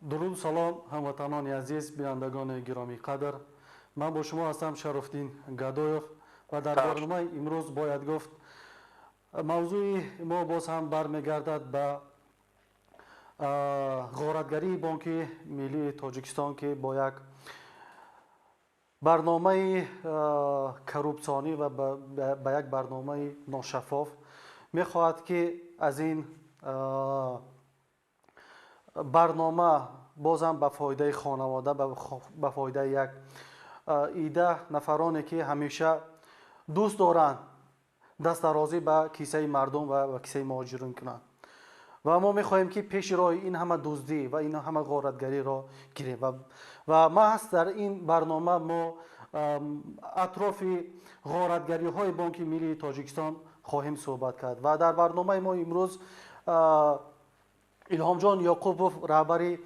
Дуруду салом, ҳамватанони азиз, бинандагони гиромиқадр. Ман бо шумо ҳастам, Шарофиддин Гадоев, ва дар барномаи имрӯз, бояд гуфт, мавзӯи мо боз ҳам бармегардад ба ғоратгарии Бонки Миллии Тоҷикистон, ки бо як барномаи коррупсионӣ ва ба як барномаи ношаффоф мехоҳад, ки аз ин барнома бозам ба фоидаи хонавода, ба фоидаи як ида нафароне, ки ҳамеша дӯст доранд дастдарозӣ ба кисаи мардум ва ба кисаи муҳоҷирон кунанд. Ва мо мехоҳем, ки пеши роҳи ин ҳама дуздӣ ва ин ҳама ғоратгариро гирем. Ва маҳз дар ин барнома мо атрофи ғоратгариҳои Бонки Миллии Тоҷикистон хоҳем суҳбат кард. Ва дар барномаи мо имрӯз Илҳомҷон Ёқубов, раҳбари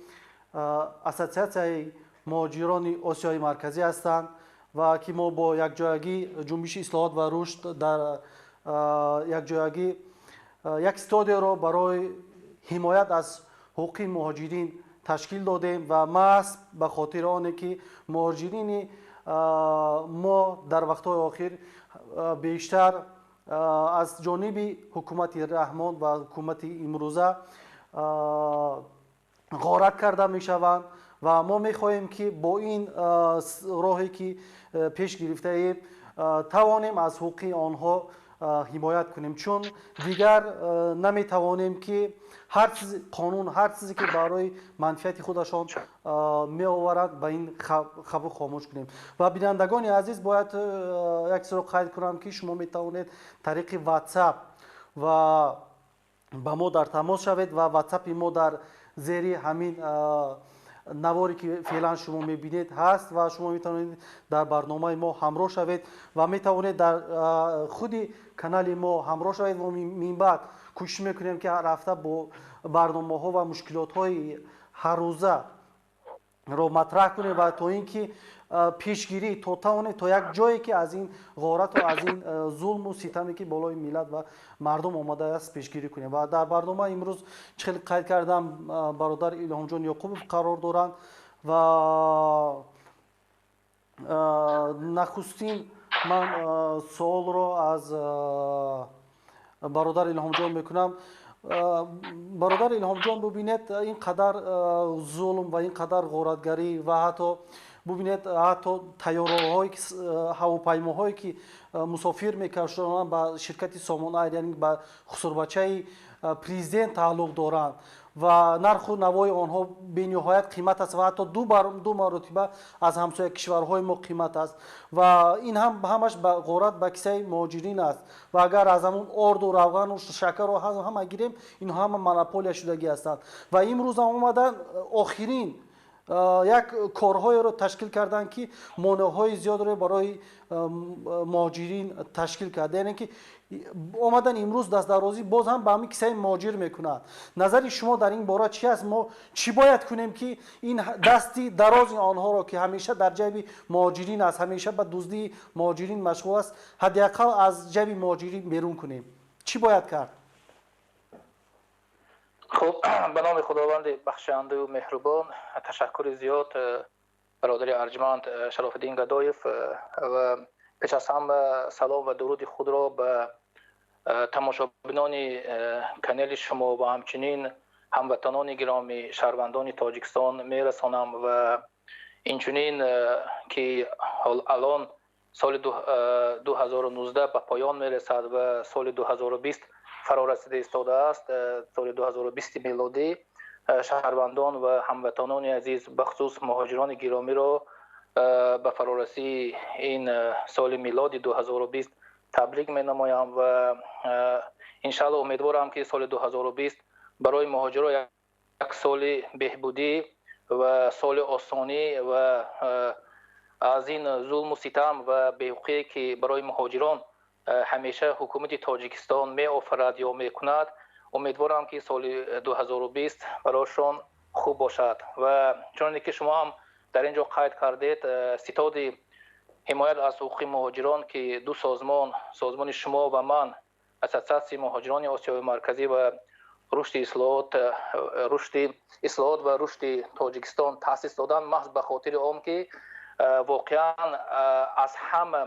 Ассотсиатсияи муҳоҷирони Осиёи Марказӣ ҳастанд ва ки мо бо якҷоягӣ Ҷунбиши ислоҳот ва рушд дар якҷоягӣ як студияро барои ҳимоят аз ҳуқуқи муҳоҷирин ташкил додем. Ва маҳз ба хотири оне, ки муҳоҷирини мо дар вақтҳои охир бештар аз ҷониби ҳукумати Раҳмон ва ҳукумати имрӯза ғорат карда мешаванд ва мо мехоҳем, ки бо ин роҳе, ки пеш гирифтаем, тавонем аз ҳуқуқи онҳо ҳимоят кунем, чун дигар наметавонем, ки ҳар чизи қонун, ҳар чизе, ки барои манфиати худашон меоварад, ба ин хабу хомӯш кунем. Ва бинандагони азиз, бояд як чизро қайд кунам, ки шумо метавонед тариқи WhatsApp ва ба мо дар тамос шавед ва WhatsApp-и мо дар зери ҳамин наворе, ки феълан шумо мебинед, ҳаст ва шумо метавонед дар барномаи мо ҳамроҳ шавед ва метавонед дар худи канали мо ҳамроҳ шавед. Ва минбаъд кӯшиш мекунем, ки ҳар ҳафта бо барномаҳо ва мушкилотҳои ҳаррӯзаро матраҳ кунем ва то ин ки пешгирӣ то тавонем, то як ҷое, ки аз ин ғорату аз ин зулму ситаме, ки болои миллат ва мардум омадааст, пешгирӣ кунем. Ва дар барнома имрӯз, чӣ хеле қайд кардам, бародар Илҳомҷон Ёқубов қарор доранд. Ва нахустин ман суолро аз бародар Илҳомҷон мекунам. Бародар Илҳомҷон, бубинед, ин қадар зулм ва ин қадар ғоратгарӣ ва ҳатто бубинед, ҳатто тайёраҳое, ҳавопаймоҳое, ки мусофир мекашонанд, ба ширкати Сомон Айр, яъне ба хусурбачаи президент тааллуқ доранд ва нарху навои онҳо бениҳоят қимат аст ва ҳатто ду маротиба аз ҳамсоя кишварҳои мо қимат аст. Ва ин ҳам ҳамаш ба ғорат ба кисаи муҳоҷирин аст. Ва агар аз ҳамун орду, равғану шакарро ҳама гирем, инҳо ҳама монополия шудагӣ ҳастанд. Ва имрӯз ҳам омадан охирин як корҳоеро ташкил карданд, ки монеъҳои зиёдро барои муҳоҷирин ташкил кард, яъне ки омадан имрӯз дастдарозӣ боз ҳам ба ҳамин кисаи муҳоҷир мекунад. Назари шумо дар ин бора чи аст? Мо чӣ бояд кунем, ки ин дасти дарози онҳоро, ки ҳамеша дар ҷайби муҳоҷирин аст, ҳамеша ба дуздии муҳоҷирин машғул аст, ҳадди ақал аз ҷайби муҳоҷирин берун кунем? Чӣ бояд кард? Хуб, ба номи Худованди бахшандаю меҳрубон. Ташаккури зиёд, бародари арҷманд Шарофиддин Гадоев. Ва пеш аз ҳама салом ва дуруди худро ба тамошобинони канали шумо ва ҳамчунин ҳамватанони гиромӣ, шаҳрвандони Тоҷикистон мерасонам. Ва инчунин, ки алон соли 2019 ба поён мерасад ва соли 2020 фаро расида истодааст, соли 2020 мелодӣ, шаҳрвандон ва ҳамватанони азиз, бахусус муҳоҷирони гиромиро ба фарорасии ин соли милоди 2020 табрик менамоям. Ва иншаалло умедворам, ки соли 2020 барои муҳоҷиро як соли беҳбудӣ ва соли осонӣ ва аз ин зулму ситам ва беҳуқуқие, ки барои муҳоҷирон ҳамеша ҳукумати Тоҷикистон меофарад ё мекунад, умедворам, ки соли 2020 барошон хуб бошад. Ва чуноне ки шумо ҳам дар ин ҷо қайд кардед, Ситоди ҳимоят аз ҳуқуқи муҳоҷирон, ки ду созмон, созмони шумо ва ман, Ассотсиатсияи муҳоҷирони Осиёи Марказӣ ва рушди ислоҳот ва рушди Тоҷикистон таъсис доданд, маҳз ба хотири он ки воқеан аз ҳама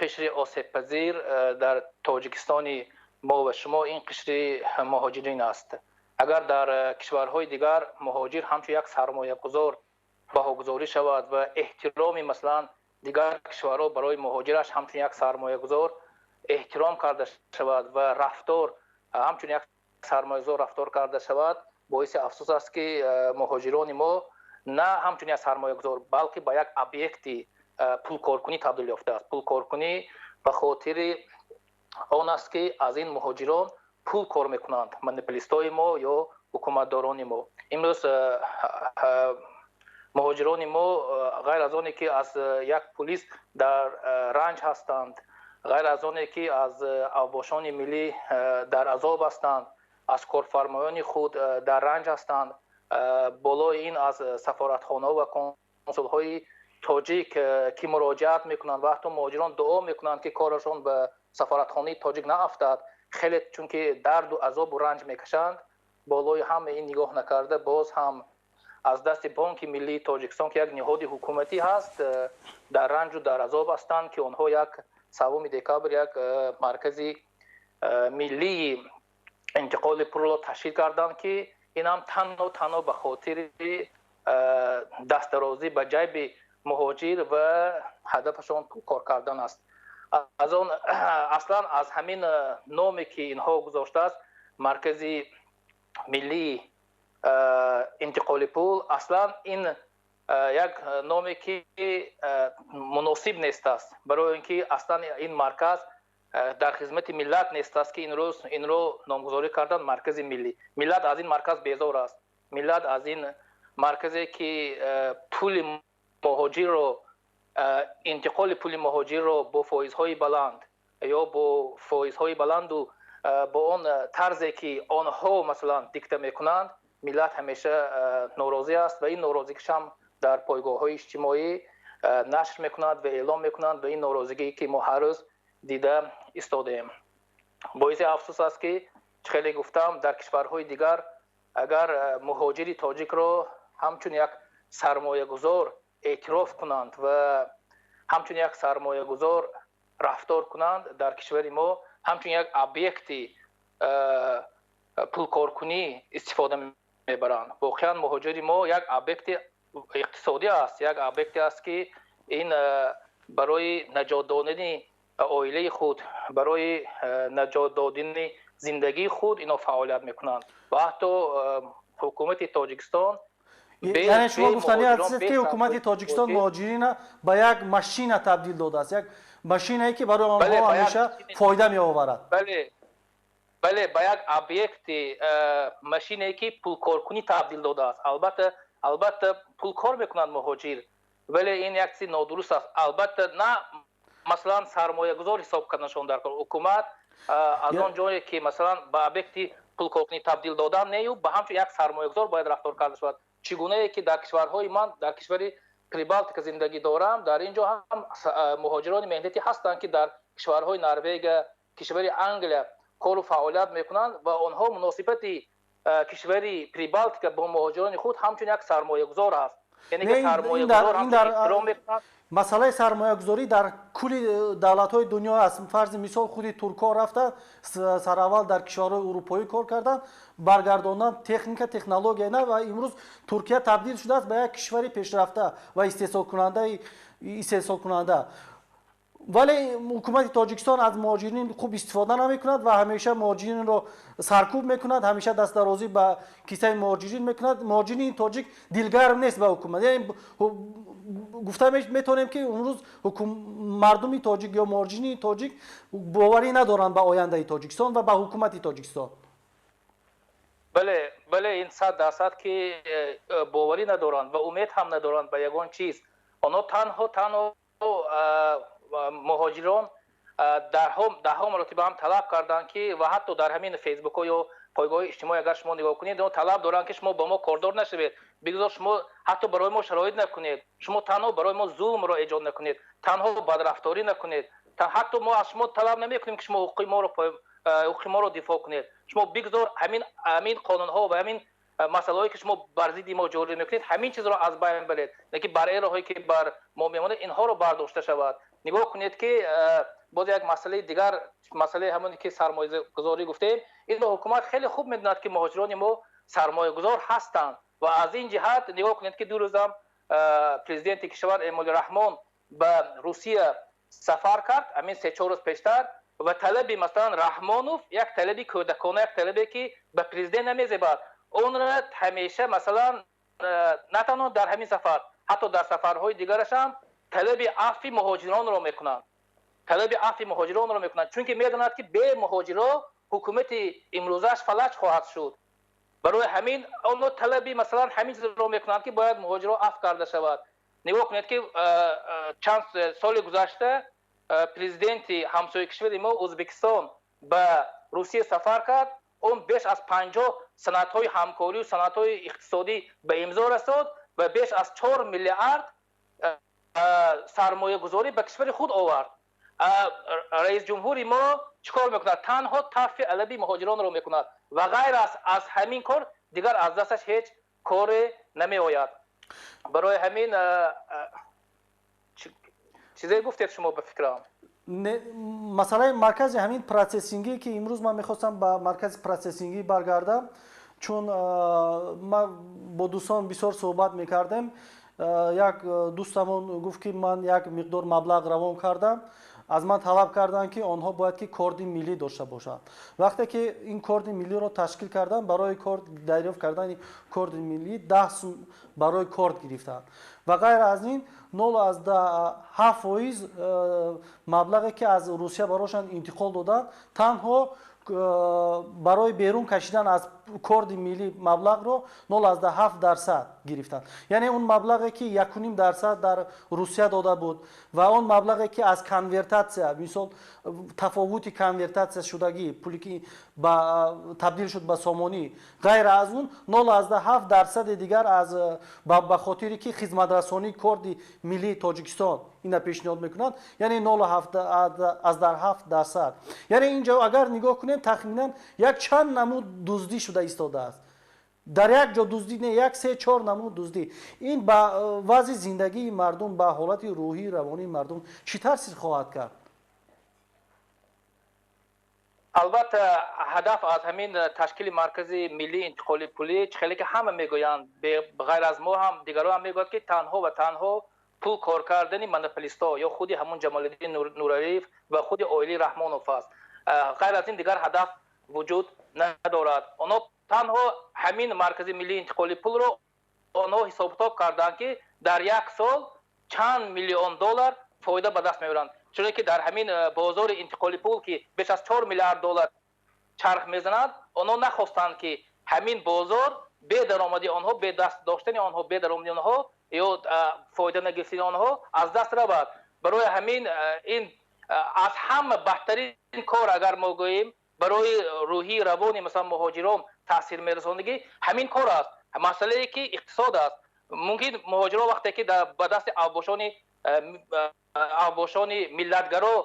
қишри осебпазир дар Тоҷикистони мо ва шумо ин қишри муҳоҷирин аст. Агар дар кишварҳои дигар муҳоҷир ҳамчун як сармоягузор баҳогузорӣ шавад ва эҳтироми масалан дигар кишварҳо барои муҳоҷираш ҳамчун як сармоягузор эҳтиром карда шавад ва рафтор ҳамчун як сармоягузор рафтор карда шавад, боиси афсӯс аст ки муҳоҷирони мо на ҳамчун як сармоягузор, балки ба як объекти пулкоркунӣ табдил ёфтааст. Пулкоркунӣ ба хотири он аст ки аз ин муҳоҷирон пул кор мекунанд монополистҳои мо ё ҳукуматдорони мо. Имрӯз муҳоҷирони мо ғайр аз оне ки аз як пулис дар ранҷ ҳастанд, ғайр аз оне ки аз авбошони миллӣ дар азоб ҳастанд, аз корфармоёни худ дар ранҷ ҳастанд, болои ин аз сафоратхонаҳо ва консулҳои тоҷик ки муроҷиат мекунанд ва ҳатто муҳоҷирон дуо мекунанд ки корашон ба сафоратхонаи тоҷик наафтад, хеле чунки дарду азобу ранҷ мекашанд. Болои ҳама ин нигоҳ накарда боз ҳам аз дасти Бонки миллии Тоҷикистон ки як ниҳоди ҳукуматӣ ҳаст дар ранҷу дар азоб ҳастанд, ки онҳо як 3 декабр як маркази миллии интиқоли пулро ташкил карданд, ки ин ҳам танҳо ба хотири дастдарозӣ ба ҷайби муҳоҷир ва ҳадафашон пул кор кардан аст. Аз он аслан аз ҳамин номе ки инҳо гузоштааст маркази миллии интиқоли пул, аслан ин як номе ки муносиб нест аст, барои ин ки аслан ин марказ дар хизмати миллат нест аст, ки инрӯз инро номгузорӣ карданд маркази миллӣ. Миллат аз ин марказ безор аст. Миллат аз ин марказе ки пули муҳоҷирро, интиқоли пули муҳоҷирро бо фоизҳои баланд ё бо фоизҳои баланду бо он тарзе ки онҳо масалан дикта мекунанд, миллат ҳамеша норозӣ аст ва ин норозигиш ҳам дар пойгоҳҳои иҷтимоӣ нашр мекунад ва эълом мекунанд ва ин норозигӣ ки мо ҳар рӯз дида истодаем. Боиси афсӯс аст ки хеле гуфтам, дар кишварҳои дигар агар муҳоҷири тоҷикро ҳамчун як сармоягузор эътироф кунанд ва ҳамчун як сармоягузор рафтор кунанд, дар кишвари мо ҳамчун як объекти пулкоркунӣ истифода мебаранд. Воқеан муҳоҷири мо як объекти иқтисодӣ аст, як объекте аст ки ин барои наҷот додани оилаи худ, барои наҷот додани зиндагии худ ино фаъолият мекунанд ва ҳатто ҳукумати Тоҷикистон. Яъне шумо гуфтанӣ ҳастед ки ҳукумати Тоҷикистон муҳоҷирина ба як машина табдил додааст, як машинае ки барои онҳо ҳамеша фоида меоварад. Бале, ба як объекти машинае ки пулкоркунӣ табдил додааст. Албатта пул кор мекунанд муҳоҷир, вале ин як чизи нодуруст аст. Албатта на масалан сармоягузор ҳисоб карданашон дар кор. Ҳукумат аз он ҷое ки масалан ба объекти пулкоркунӣ табдил додан нею, ба ҳамчун як сармоягузор бояд рафтор карда шавад. Чӣ гунае ки дар кишварҳои ман, дар кишвари Прибалтика зиндагӣ дорам, дар ин ҷо ҳам муҳоҷирони меҳнатӣ ҳастанд ки дар кишварҳои Норвегия, кишвари Англия кору фаъолият мекунанд ва онҳо муносибати кишвари Прибалтика бо муҳоҷирони худ ҳамчун як сармоягузор аст. Яъне ки сармоягузор ҳамчун эҳтиром мекунад. Масъалаи сармоягузорӣ дар кулли давлатҳои дунё аст. Фарзи мисол, худи туркҳо рафта сараввал дар кишварҳои урупоӣ кор карданд, баргардонданд техника, технология на, ва имрӯз Туркия табдил шудааст ба як кишвари пешрафта ва истеҳсолкунанда. Вале ҳукумати Тоҷикистон аз муҳоҷирин хуб истифода намекунад ва ҳамеша муҳоҷиринро саркӯб мекунад, ҳамеша дастдарозӣ ба кисаи муҳоҷирин мекунад. Муҳоҷирини тоҷик дилгарм нест ба ҳукумат. Яъне гуфта метавонем ки имрӯз мардуми тоҷик ё муҳоҷирини тоҷик боварӣ надоранд ба ояндаи Тоҷикистон ва ба ҳукумати Тоҷикистон. Бале, ин 100% ки боварӣ надоранд ва умед ҳам надоранд ба ягон чиз. Онҳо танҳо муҳоҷирон даҳҳо маротиба ҳам талаб карданд ки ва ҳатто дар ҳамин фейсбукҳо ё пойгоҳҳои иҷтимоӣ агар шумо нигоҳ кунед, онҳо талаб доранд ки шумо ба мо кордор нашавед, бигзор шумо ҳатто барои мо шароит накунед, шумо танҳо барои мо зулмро эҷод накунед, танҳо бадрафторӣ накунед, ҳатто мо аз шумо талаб намекунем ки шумо ҳуқуқи моро ҳуқуқи моро дифоъ кунед. Шумо бигзор ҳамин қонунҳо ва ҳамин масъалаҳое ки шумо бар зидди мо ҷорӣ мекунед, ҳамин чизро аз байн баред, лекин барьерҳое ки бар мо мемонад, инҳоро бардошта шавад. Нигоҳ кунед ки боз як масъалаи дигар, масъалаи ҳамоне ки сармоягузорӣ гуфтем, инро ҳукумат хеле хуб медонад ки муҳоҷирони мо сармоягузор ҳастанд ва аз ин ҷиҳат нигоҳ кунед ки 2 рӯзам президенти кишвар Эмомалӣ Раҳмон ба Русия сафар кард, ҳамин 3-4 рӯз пештар, ва талаби масалан Раҳмонов як талаби кӯдакона, як талабе ки ба президент намезебад, онро ҳамеша масалан на танҳо дар ҳамин сафар, ҳатто дар сафарҳои дигараш ҳам талаби афви муҳоҷиронро мекунанд. Талаби афви муҳоҷиронро мекунанд, чунки медонад ки бе муҳоҷиро ҳукумати имрӯзаш фалаҷ хоҳад шуд. Барои ҳамин онҳо талаби масалан ҳамин чизро мекунанд ки бояд муҳоҷиро афв карда шавад. Нигоҳ кунед ки чанд соли гузашта президенти ҳамсояи кишвари мо Ӯзбекистон ба Русия сафар кард, он беш аз 50 санадҳои ҳамкорию санадҳои иқтисодӣ ба имзо расод ва беш аз 4 миллиард сармоягузорӣ ба кишвари худ овард. Раис ҷумҳури мо чӣ кор мекунад? Танҳо тафи алаби муҳоҷиронро мекунад ва ғайр аз ҳамин кор дигар аз дасташ ҳеҷ коре намеояд. Барои ҳамин чизе гуфтед шумо ба фикрам? Масъалаи маркази ҳамин процессингӣ ки имрӯз ман мехостам ба маркази процессингӣ баргардам, чун ман бо дӯстон бисёр суҳбат мекардем. Як дӯстамон гуфт ки ман як миқдор маблағ равон кардам, аз ман талаб карданд ки онҳо бояд ки корди миллӣ дошта бошанд. Вақте ки ин корди миллиро ташкил карданд, барои корд дарёфт кардани корди миллӣ 10 сум барои корд гирифтанд ва ғайр аз ин 0.7% маблағе ки аз Русия барошон интиқол доданд, танҳо барои берун кашидан аз корди миллӣ маблағро 0.7% гирифтанд. Яъне он маблағе ки 1.5% дар Русия дода буд ва он маблағе ки аз конвертатсия, мисол тафовути конвертатсия шудагӣ, пуле ки табдил шуд ба сомонӣ, ғайр аз он 0.7% дигар аз ба хотире ки хизматрасонии корди миллии Тоҷикистон ина пешниҳод мекунанд, яъне 0.7%. Яъне инҷо агар нигоҳ кунем, тахминан як чанд намуд дуздӣ шуда истодааст. Дар як ҷо дуздӣ не, 1, 3, 4 намуд дуздӣ. Ин ба вазъи зиндагии мардум, ба ҳолати рӯҳии равонии мардум чӣ таъсир хоҳад кард? Албатта, ҳадаф аз ҳамин ташкили маркази миллии интиқоли пулӣ, чӣ хеле ки ҳама мегӯянд, ғайр аз мо ҳам дигарон ҳам мегӯянд ки танҳо ва танҳо пул кор кардани монополистҳо ё худи ҳамун Ҷамолиддин Нуралиев ва худи оилаи Раҳмонов аст. Ғайр аз ин дигар ҳадаф вуҷуд надорад. Онҳо танҳо ҳамин маркази миллии интиқоли пулро онҳо ҳисоб-китоб карданд ки дар як сол чанд миллион доллар фоида ба даст меоранд. Чунки ки дар ҳамин бозори интиқоли пул ки беш аз 4 миллиард доллар чарх мезанад, онҳо нахостанд ки ҳамин бозор бе даромади онҳо, бе даст доштани онҳо, бе даромади онҳо ё фоида нагирифтани онҳо аз даст равад. Барои ҳамин ин аз ҳама баҳтарин кор агар мо гӯем барои рӯҳии равони масалан муҳоҷирон таъсир мерасондагӣ ҳамин кор аст. Масъалае ки иқтисод аст. Мумкин муҳоҷирон вақте ки ба дасти авбошони миллатгаро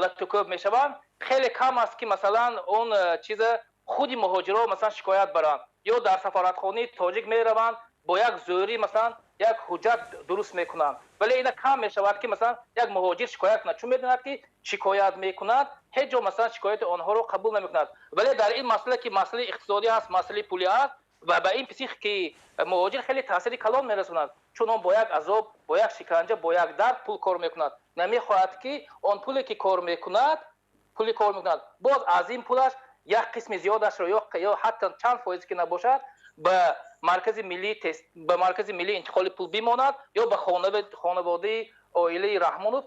латукӯб мешаванд, хеле кам аст ки масалан он чиза худи муҳоҷирон масалан шикоят баранд ё дар сафоратхонаи тоҷик мераванд бо як зӯрӣ масалан як ҳуҷҷат дуруст мекунанд. Вале ина кам мешавад ки масалан як муҳоҷир шикоят кунад, чун медонад ки шикоят мекунад, ҳеҷ ҷо масалан шикояти онҳоро қабул намекунад. Вале дар ин масъала ки масъалаи иқтисодӣ аст, масъалаи пулӣ аст ва ба ин психики муҳоҷир хеле таъсири калон мерасонад, чун он бо як азоб, бо як шиканҷа, бо як дард пул кор мекунад. Намехоҳад ки он пуле ки кор мекунад, пули кор мекунад, боз аз ин пулаш як қисми зиёдашро ё ҳатто чанд фоиз ки набошад ба маркази миллии тест, ба маркази миллии интиқоли пул бимонад ё ба хонаводаи оилаи Раҳмонов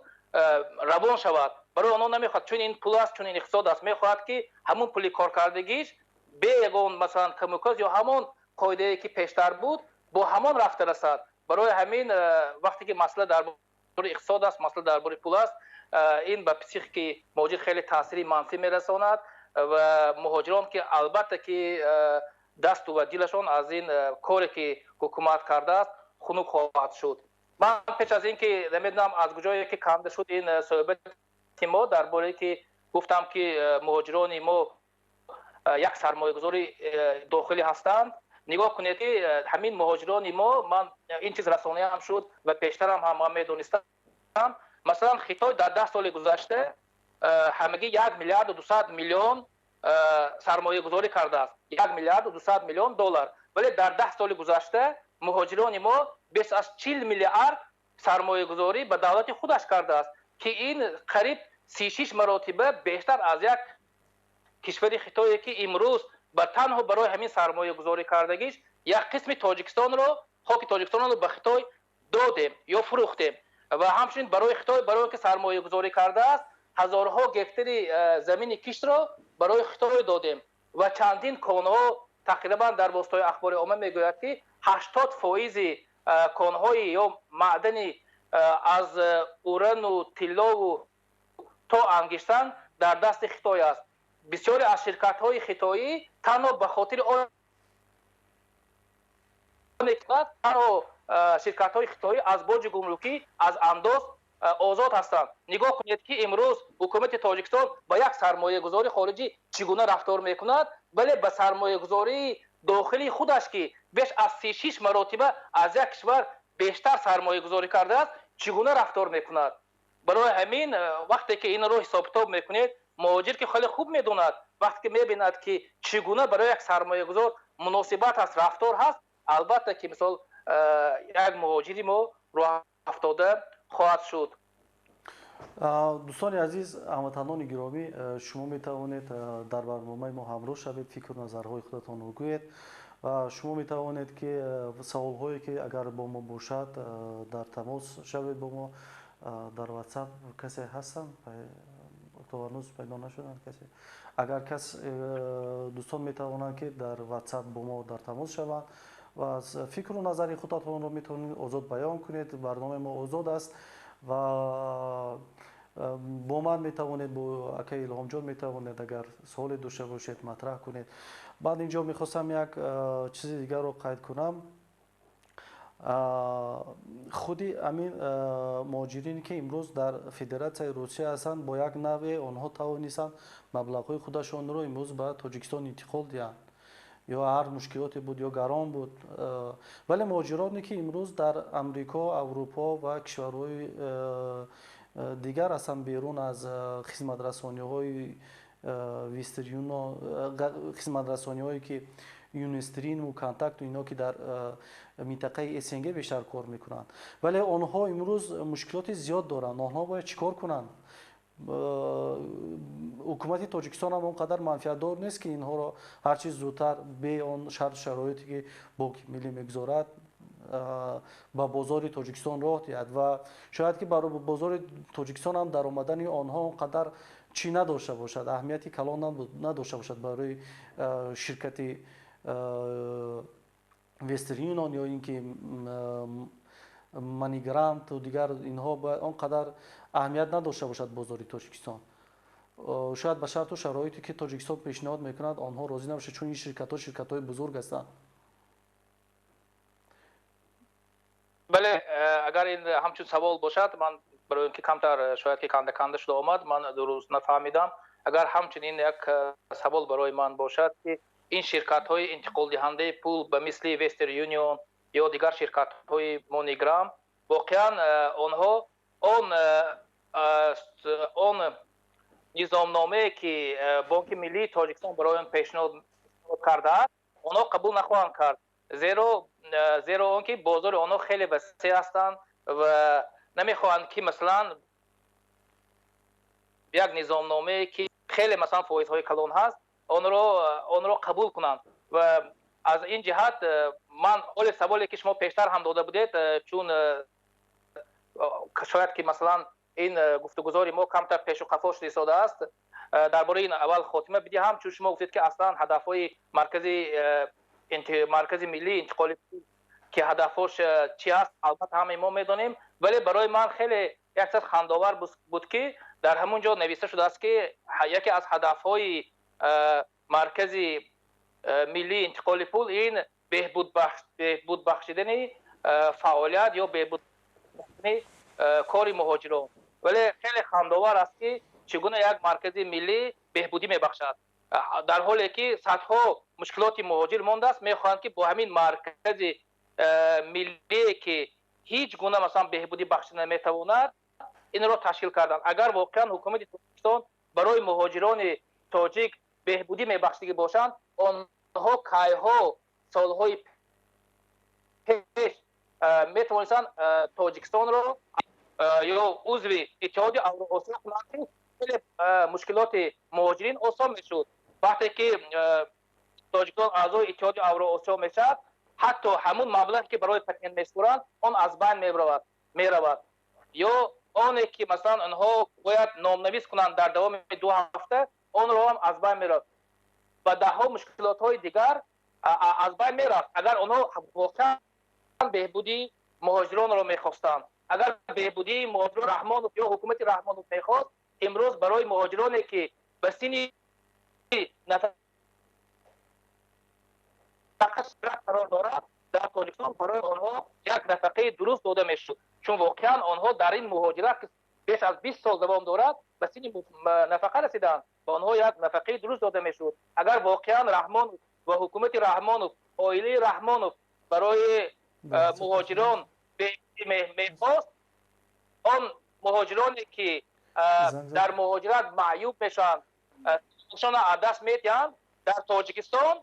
равон шавад. Барои онҳо намехоҳад, чун ин пул аст, чун ин иқтисод аст, мехоҳад ки ҳамон пули коркардагиш бе ягон масалан камукоз ё ҳамон қоидае ки пештар буд бо ҳамон рафта расад. Барои ҳамин вақте ки масъала дар бораи иқтисод аст, масъала дар бораи пул аст, ин ба психики муҳоҷир хеле таъсири манфӣ мерасонад ва муҳоҷирон ки албатта ки дасту ва дилашон аз ин коре ки ҳукумат кардааст хунук хоҳад шуд. Ман пеш аз ин ки намедонам аз куҷое ки канда шуд ин суҳбати мо дар бораи ки Гуфтам, ки муҳоҷирони мо як сармоягузори дохилӣ ҳастанд. Нигоҳ кунед, ки ҳамин муҳоҷирони мо, ман ин чиз расонаам шуд ва пештарам ҳам ман медонистам, масалан, Хитой дар 10 соли гузашта ҳамагӣ 1 миллиарду 200 миллион сармоягузорӣ кардааст, 1 миллиарду 200 миллион доллар. Вале дар 10 соли гузашта муҳоҷирони мо беш аз 40 миллиард сармоягузорӣ ба давлати худаш кардааст, ки ин қариб 36 маротиба бештар аз як кишвари Хитое, ки имрӯз ба танҳо барои ҳамин сармоягузорӣ кардагиш як қисми Тоҷикистонро, хоки Тоҷикистонро ба Хитой додем ё фурӯхтем. Ва ҳамчунин барои Хитой, барои он ки сармоягузорӣ кардааст, ҳазорҳо гектари замини киштро барои Хитой додем ва чандин конҳо. Тақрибан дар воситаҳои ахбори омма мегӯяд, ки 80 фоизи конҳои ё маъдани аз урану тиллову то ангиштан дар дасти Хитой аст. Бисёре аз ширкатҳои хитоӣ танҳо ба хотири он, танҳо ширкатҳои хитоӣ аз боҷи гумрукӣ, аз андоз озод ҳастанд. Нигоҳ кунед, ки имрӯз ҳукумати Тоҷикистон ба як сармоягузори хориҷӣ чӣ гуна рафтор мекунад, вале ба сармоягузории дохилии худаш, ки беш аз 36 маротиба аз як кишвар бештар сармоягузорӣ кардааст, чӣ гуна рафтор мекунад. Барои ҳамин, вақте ки инро ҳисобкитоб мекунед, муҳоҷир, ки хеле хуб медонад, вақте ки мебинад, ки чӣ гуна барои як сармоягузор муносибат ҳаст, рафтор ҳаст, албатта ки, мисол, як муҳоҷири мо рӯҳафтода хоҳад шуд. Дӯстони азиз, ҳамватанони гиромӣ, шумо метавонед дар барномаи мо ҳамроҳ шавед, фикру назарҳои худатонро гӯед ва шумо метавонед, ки саволҳое, ки агар бо мо бошад, дар тамос шавед бо мо. Дар WhatsApp касе ҳастанд? То ҳанӯз пайдо нашуданд касе. Агар кас дӯстон метавонанд, ки дар WhatsApp бо мо дар тамос шаванд ва фикру назари худатонро метавонед озод баён кунед. Барномаи мо озод аст ва бо ман метавонед, бо акаи Илҳомҷон метавонед, агар суоле дошта бошед, матраҳ кунед. Баъд инҷо мехостам як чизи дигарро қайд кунам. Худи ҳамин муҳоҷирине, ки имрӯз дар Федератсияи Русия ҳастанд, бо як навъе онҳо тавонистанд маблағҳои худашонро имрӯз ба Тоҷикистон интиқол диҳанд, ё ҳар мушкилоте буд, ё гарон буд. Вале муҳоҷироне, ки имрӯз дар Амрико, Аврупо ва кишварҳои дигар ҳастанд, берун аз хизматрасониҳои Вестерн Юнион, хизматрасониҳое ки Юнистриму Контакту ино, ки дар минтақаи СНГ бештар кор мекунанд, вале онҳо имрӯз мушкилоти зиёд доранд. Онҳо бояд чӣ кор кунанд? Ҳукумати Тоҷикистон ҳам он қадар манфиатдор нест, ки инҳоро ҳарчи зудтар бе он шарту шароите, ки Бонки Миллӣ мегузорад, ба бозори Тоҷикистон роҳ диҳад. Ва шояд ки ба бозори Тоҷикистон ҳам даромадани онҳо он қадар чӣ надошта бошад, аҳамияти калон надошта бошад барои ширкати Вестерн Юнион ё ин ки Маниграмту дигар инҳо бояд он қадар аҳамият надошта бошад бозори Тоҷикистон. Шояд ба шарту шароите, ки Тоҷикистон пешниҳод мекунад, онҳо розӣ набошад, чун ин ширкатҳо ширкатҳои бузург ҳастанд. Бале, агар ин ҳамчун савол бошад, ман барои он ки камтар шояд ки канда канда шуда омад, ман дуруст нафаҳмидам. Агар ҳамчунин як савол барои ман бошад, ки ин ширкатҳои интиқолдиҳандаи пул ба мисли Вестерн Юнион ё дигар ширкатҳои Мониграм, воқеан онҳо он низомномае, ки Бонки Миллии Тоҷикистон барои он пешниҳод кардааст, онҳо қабул нахоҳанд кард, зеро он ки бозори онҳо хеле васеъ ҳастанд ва намехоҳанд, ки масалан як низомномае, ки хеле масалан фоизҳои калон ҳаст, онро қабул кунанд. Ва аз ин ҷиҳат ман ҳоле саволе, ки шумо пештар ҳам дода будед, чун шояд ки масалан ин гуфтугузори мо камтар пешу қафо шуда истодааст, дар бораи ин аввал хотима бидиҳам. Чун шумо гуфтед, ки аслан ҳадафҳои маркази миллии интиқоли, ки ҳадафҳош чӣ ҳаст, албатта ҳамаи мо медонем. Вале барои ман хеле як чиз хандовар буд, ки дар ҳамон ҷо нависта шудааст, ки яке аз ҳадафҳои маркази миллии интиқоли пул ин беҳбуд бахшидани фаъолият ё беҳбуд кори муҳоҷирон. Вале хеле хандовар аст, ки Чӣ гуна як маркази миллӣ беҳбудӣ мебахшад? Дар ҳоле ки садҳо мушкилоти муҳоҷир мондааст, мехоҳанд ки бо ҳамин маркази миллие ки ҳеҷ гуна масалан беҳбудӣ бахшида наметавонад, инро ташкил карданд. Агар воқеан ҳукумати Тоҷикистон барои муҳоҷирони тоҷик беҳбудӣ мебахшидагӣ бошанд, онҳо кайҳо солҳои пеш метавонистанд Тоҷикистонро ё узви Иттиҳоди Авроосиё кунанд, ки хеле мушкилоти муҳоҷирин осон мешуд. Вақте ки Тоҷикистон аъзои Иттиҳоди Авроосиё мешавад, ҳатто ҳамун маблағе ки барои патент месупоранд, он аз байн меравад. Ё оне ки масалан онҳо бояд номнавис кунанд дар давоми 2 ҳафта, онро ҳам аз байн меравад. Ва даҳҳо мушкилотҳои дигар аз байн мерафт, агар онҳо воқеан беҳбудии муҳоҷиронро мехостанд. Агар беҳбудии муҳоҷирон Раҳмонов ё ҳукумати Раҳмонов мехост, имрӯз барои муҳоҷироне ки ба синни нафақа қарор дорад, дар Тоҷикистон барои онҳо як нафақаи дуруст дода мешуд. Чун воқеан онҳо дар ин муҳоҷират ки беш аз 20 сол давом дорад, ба синни нафақа расиданд, ба онҳо як нафақаи дуруст дода мешуд. Агар воқеан Раҳмонов ва ҳукумати Раҳмонов, оилаи Раҳмонов барои муҳоҷирон мехост, он муҳоҷироне ки дар муҳоҷират маъюб мешаванд, шона аз даст медиҳанд, дар Тоҷикистон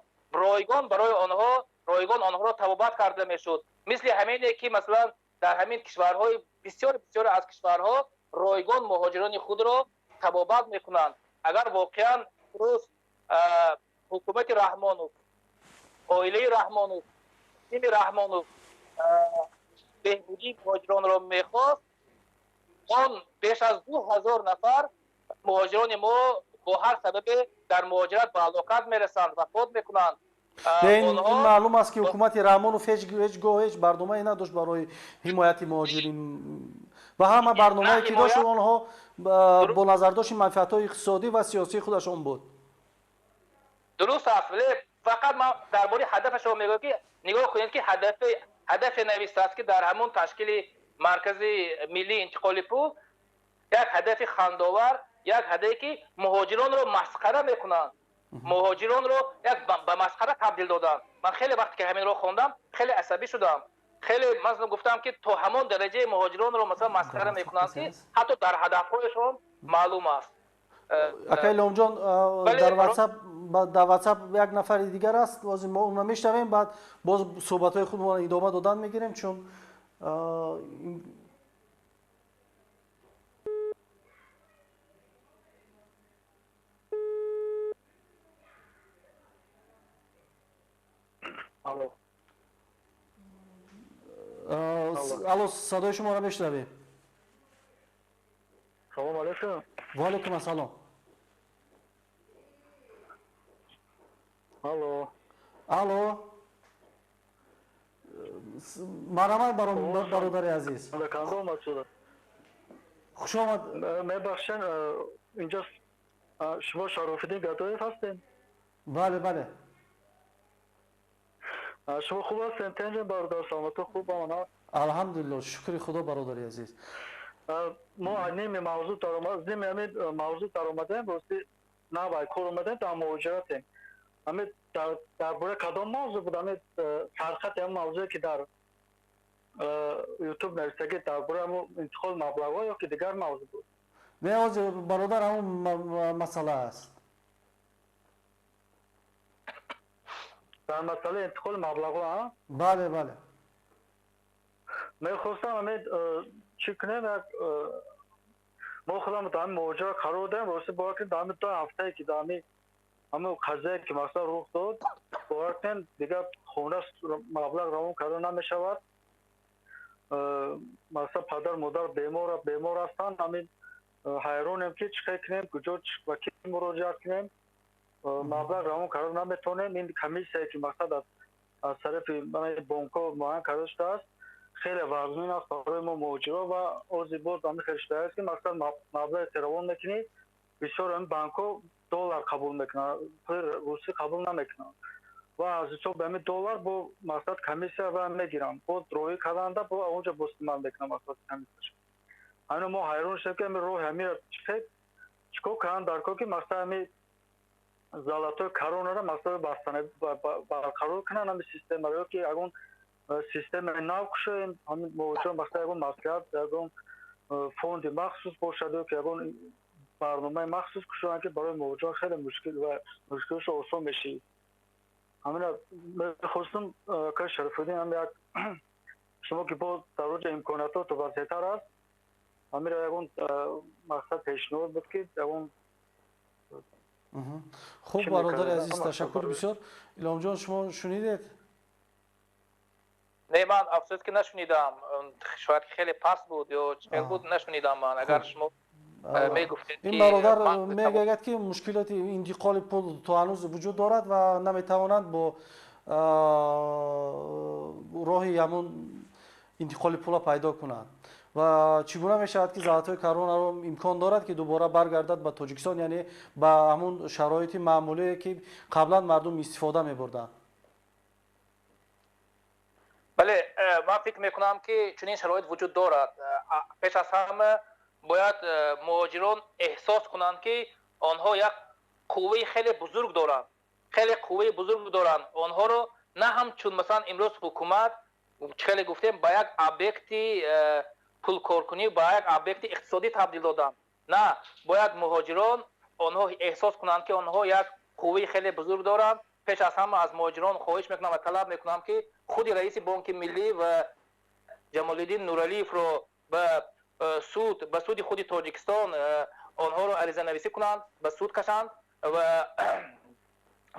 ройгон барои онҳо, ройгон онҳоро табобат карда мешуд. Мисли ҳамине ки масалан дар ҳамин кишварҳои бисёр бисёр аз кишварҳо ройгон муҳоҷирони худро табобат мекунанд. Агар воқеан имрӯз ҳукумати Раҳмонов, оилаи Раҳмонов, тими Раҳмонов беҳбудии муҳоҷиронро мехост, он беш аз 2000 нафар муҳоҷирони мо бо ҳар сабабе дар муҳоҷират ба ҳалокат мерасанд, вафот мекунанд. Ин маълум аст ки ҳукумати Раҳмонов ҳеҷ гоҳ ҳеҷ барномае надошт барои ҳимояти муҳоҷирин ва ҳама барномае ки дошт онҳо бо назардошти манфиатҳои иқтисодӣ ва сиёсии худашон буд. Дуруст аст, вале фақат ман дар бораи ҳадафашро мегӯям ки нигоҳ кунед ки ҳадафе навиштааст ки дар ҳамон ташкили маркази миллии интиқоли пул як ҳадафи хандовар, як ҳадафе ки муҳоҷиронро масхара мекунанд, муҳоҷиронро як ба масхара табдил доданд. Ман хеле вақте ки ҳаминро хондам, хеле асабӣ шудам. Хеле ман гуфтам ки то ҳамон дараҷаи муҳоҷиронро масалан масхара мекунанд ки ҳатто дар ҳадафҳояшон маълум аст. Акай Илҳомҷон, дар WhatsApp як нафари дигар аст, лозим мо онро мешнавем, баъд боз суҳбатҳои худро идома додан мегирем, чун алло, садои шуморо мешнавем. Салом алейкум. Ва алейкум ассалом. Алло. Алло. Марҳамат бародари азиз. Хуш омад. Мебахшед, инҷо шумо Шарофиддин Гадоев ҳастед? Бале, бале. Шумо хуб ҳастед? Тенҷен бародар, саломатӣ хуб амона? Алҳамдулилло, шукри Худо бародари азиз. Мо ними мавзӯъ мавзӯъ даромадем, рости на бай кор омадем, дар муҳоҷиратем. Ҳамин дар бораи кадом мавзӯъ буд? Ҳамин сархати ҳамин мавзӯе ки дар ютуб навиштагӣ дар бораи ҳамун интиқоли маблағҳо ё ки дигар мавзӯъ буд? Не, ҳозир бародар ҳамун масъала аст. Дар масъалаи интиқоли маблағҳо, а? Бале, бале. Мехостам ҳамин чӣ кунем, як мо худам дар ҳамин муҳоҷират қарор дорем, рости бовар кунед, дар ҳамин 2 ҳафтае ки дар ҳамин қазияе ки масалан рух дод, бовар кунед, дигар хона маблағ равон карда намешавад. Масалан падар модар бемор ҳастанд, ҳамин ҳайронем ки чӣ кор кунем, куҷо ба кӣ муроҷиат кунем, маблағ равон карда наметавонем. Ин комиссияе ки мақсад аз тарафи бонкҳо муайян карда шудааст, хеле вазнин аст барои мо муҳоҷирон ва ози боз ҳамин хел шудааст ки мақсад маблағе ки равон мекунӣ, бисёр ҳамин бонкҳо доллар қабул мекунанд, пули русӣ қабул намекунанд ва аз ҳисоби ҳамин доллар бо мақсад комиссия ва мегиранд, бо роҳӣ карданда бо онҷо бо истимал мекунанд мақсад комиссияш. Ҳамин мо ҳайрон шудем ки ҳамин роҳи ҳаминро чӣ хел Чикор карданд дар кор, ки мақсад ҳами золотой коронара мақсад барқарор кунанд, ҳами системаро, ё ки ягон системаи нав кушоем, ҳамин муҳоҷирон мақсад ягон маслиҳат, ягон фонди махсус бошад ё ки ягон барномаи махсус кушоянд, ки барои муҳоҷирон хеле мушкил ва мушкилошо осон мешид. Ҳамина мехостум, акаи Шарафуддин, ҳам як шумо ки боз дар роҷа имкониятото васеътар аст, ҳамира ягон мақсад пешниҳод буд, ки ягон. Хуб, бародари азиз, ташаккур бисёр. Иломҷон, шумо шунидед? Не, ман афсӯс, ки нашунидам. Шояд хеле паст буд ё чӣ хел буд, нашунидам ман. Агар шумо мегуфтед. Ин бародар мегӯяд, ки мушкилоти интиқоли пул то ҳанӯз вуҷуд дорад ва наметавонанд бо роҳи ҳамун интиқоли пула пайдо кунанд ва чӣ гуна мешавад, ки золотой коронаро имкон дорад, ки дубора баргардад ба Тоҷикистон, яъне ба ҳамун шароити маъмулие, ки қаблан мардум истифода мебурданд. Бале, ман фикр мекунам, ки чунин шароит вуҷуд дорад. Пеш аз ҳама бояд муҳоҷирон эҳсос кунанд, ки онҳо як қувваи хеле бузург доранд, хеле қувваи бузург доранд. Онҳоро на ҳамчун, масалан, имрӯз ҳукумат, чӣ хеле гуфтем, ба як объекти пулкоркунӣ, ба як объекти иқтисодӣ табдил доданд. На, бояд муҳоҷирон онҳо эҳсос кунанд, ки онҳо як қувваи хеле бузург доранд. Пеш аз ҳама аз муҳоҷирон хоҳиш мекунам ва талаб мекунам, ки худи раиси Бонки Миллӣ ва Ҷамолиддин Нуралиевро ба суд, ба суди худи Тоҷикистон онҳоро аризанависӣ кунанд, ба суд кашанд. Ва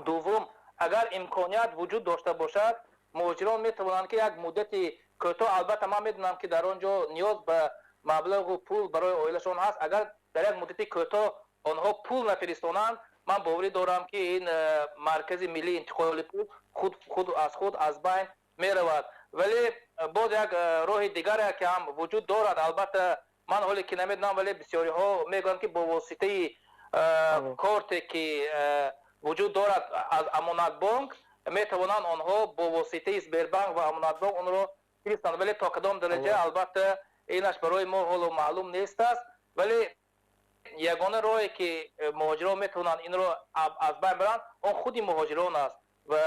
дуввум, агар имконият вуҷуд дошта бошад, муҳоҷирон метавонанд, ки як муддати кӯтоҳ, албатта ман медонам, ки дар он ҷо ниёз ба маблағу пул барои оилашон ҳаст, агар дар як муддати кӯтоҳ онҳо пул нафиристонанд, ман боварӣ дорам, ки ин Маркази миллии интиқоли пул худ аз худ аз байн меравад. Вале боз як роҳи дигаре ки ҳам вуҷуд дорад, албатта ман ҳоле ки намедонам, вале бисёриҳо мегӯянд, ки бо воситаи корте, ки вуҷуд дорад аз Амонатбонк, метавонанд онҳо бо воситаи Сбербанк ва Амонатбонк онро фиристанд. Вале то кадом дараҷа, албатта, инаш барои мо ҳоло маълум нест аст. Вале ягона роҳе, ки муҳоҷирон метавонанд инро аз байн баранд, он худи муҳоҷирон аст ва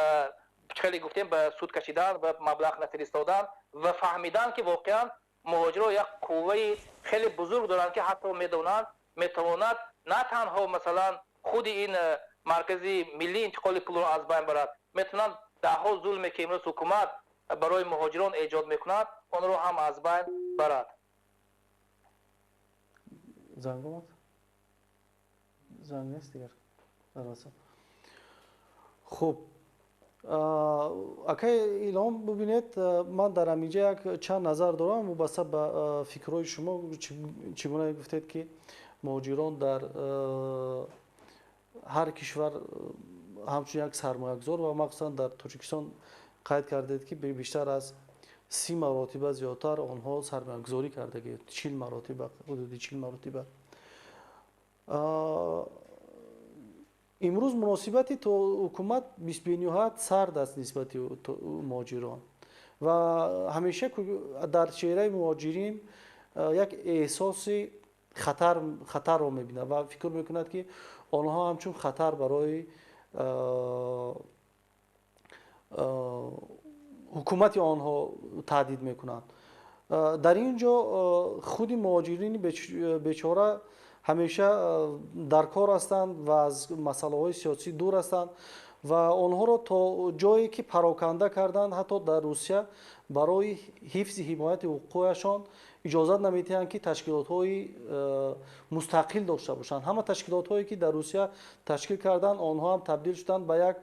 хеле гуфтем, ба суд кашидан ва маблағ нафиристодан ва фаҳмидан, ки воқеан муҳоҷирон як қувваи хеле бузург доранд, ки ҳатто медонанд, метавонад на танҳо, масалан, худи ин Маркази миллии интиқоли пулро аз байн барад, метавонанд даҳҳо зулме, ки имрӯз ҳукумат барои муҳоҷирон эҷод мекунад, онро ҳам аз байн барад. Занг омад, занг нест дигар. Хуб, акай Илҳом, бубинед, ман дар ҳаминҷа як чанд назар дорам вобаста ба фикрҳои шумо. Чӣ гуна гуфтед, ки муҳоҷирон дар ҳар кишвар ҳамчун як сармоягузор ва махсусан дар Тоҷикистон қайд кардед, ки бештар аз 30 маротиба зиёдтар онҳо сармоягузорӣ кардаги, 40 маротиба, ҳудуди 40 маротиба. Имрӯз муносибати ҳукумат бениҳоят сард аст нисбати муҳоҷирон ва ҳамеша дар чеҳраи муҳоҷирин як эҳсоси хатарро мебинад ва фикр мекунад, ки онҳо ҳамчун хатар барои ҳукумати онҳо таҳдид мекунанд. Дар ин ҷо худи муҳоҷирини бечора ҳамеша дар кор ҳастанд ва аз масъалаҳои сиёсӣ дур ҳастанд ва онҳоро то ҷое ки пароканда карданд, ҳатто дар Русия барои ҳифзи ҳимояти ҳуқуқашон иҷозат намедиҳанд, ки ташкилотҳои мустақил дошта бошанд. Ҳама ташкилотҳое, ки дар Русия ташкил карданд, онҳо ҳам табдил шуданд ба як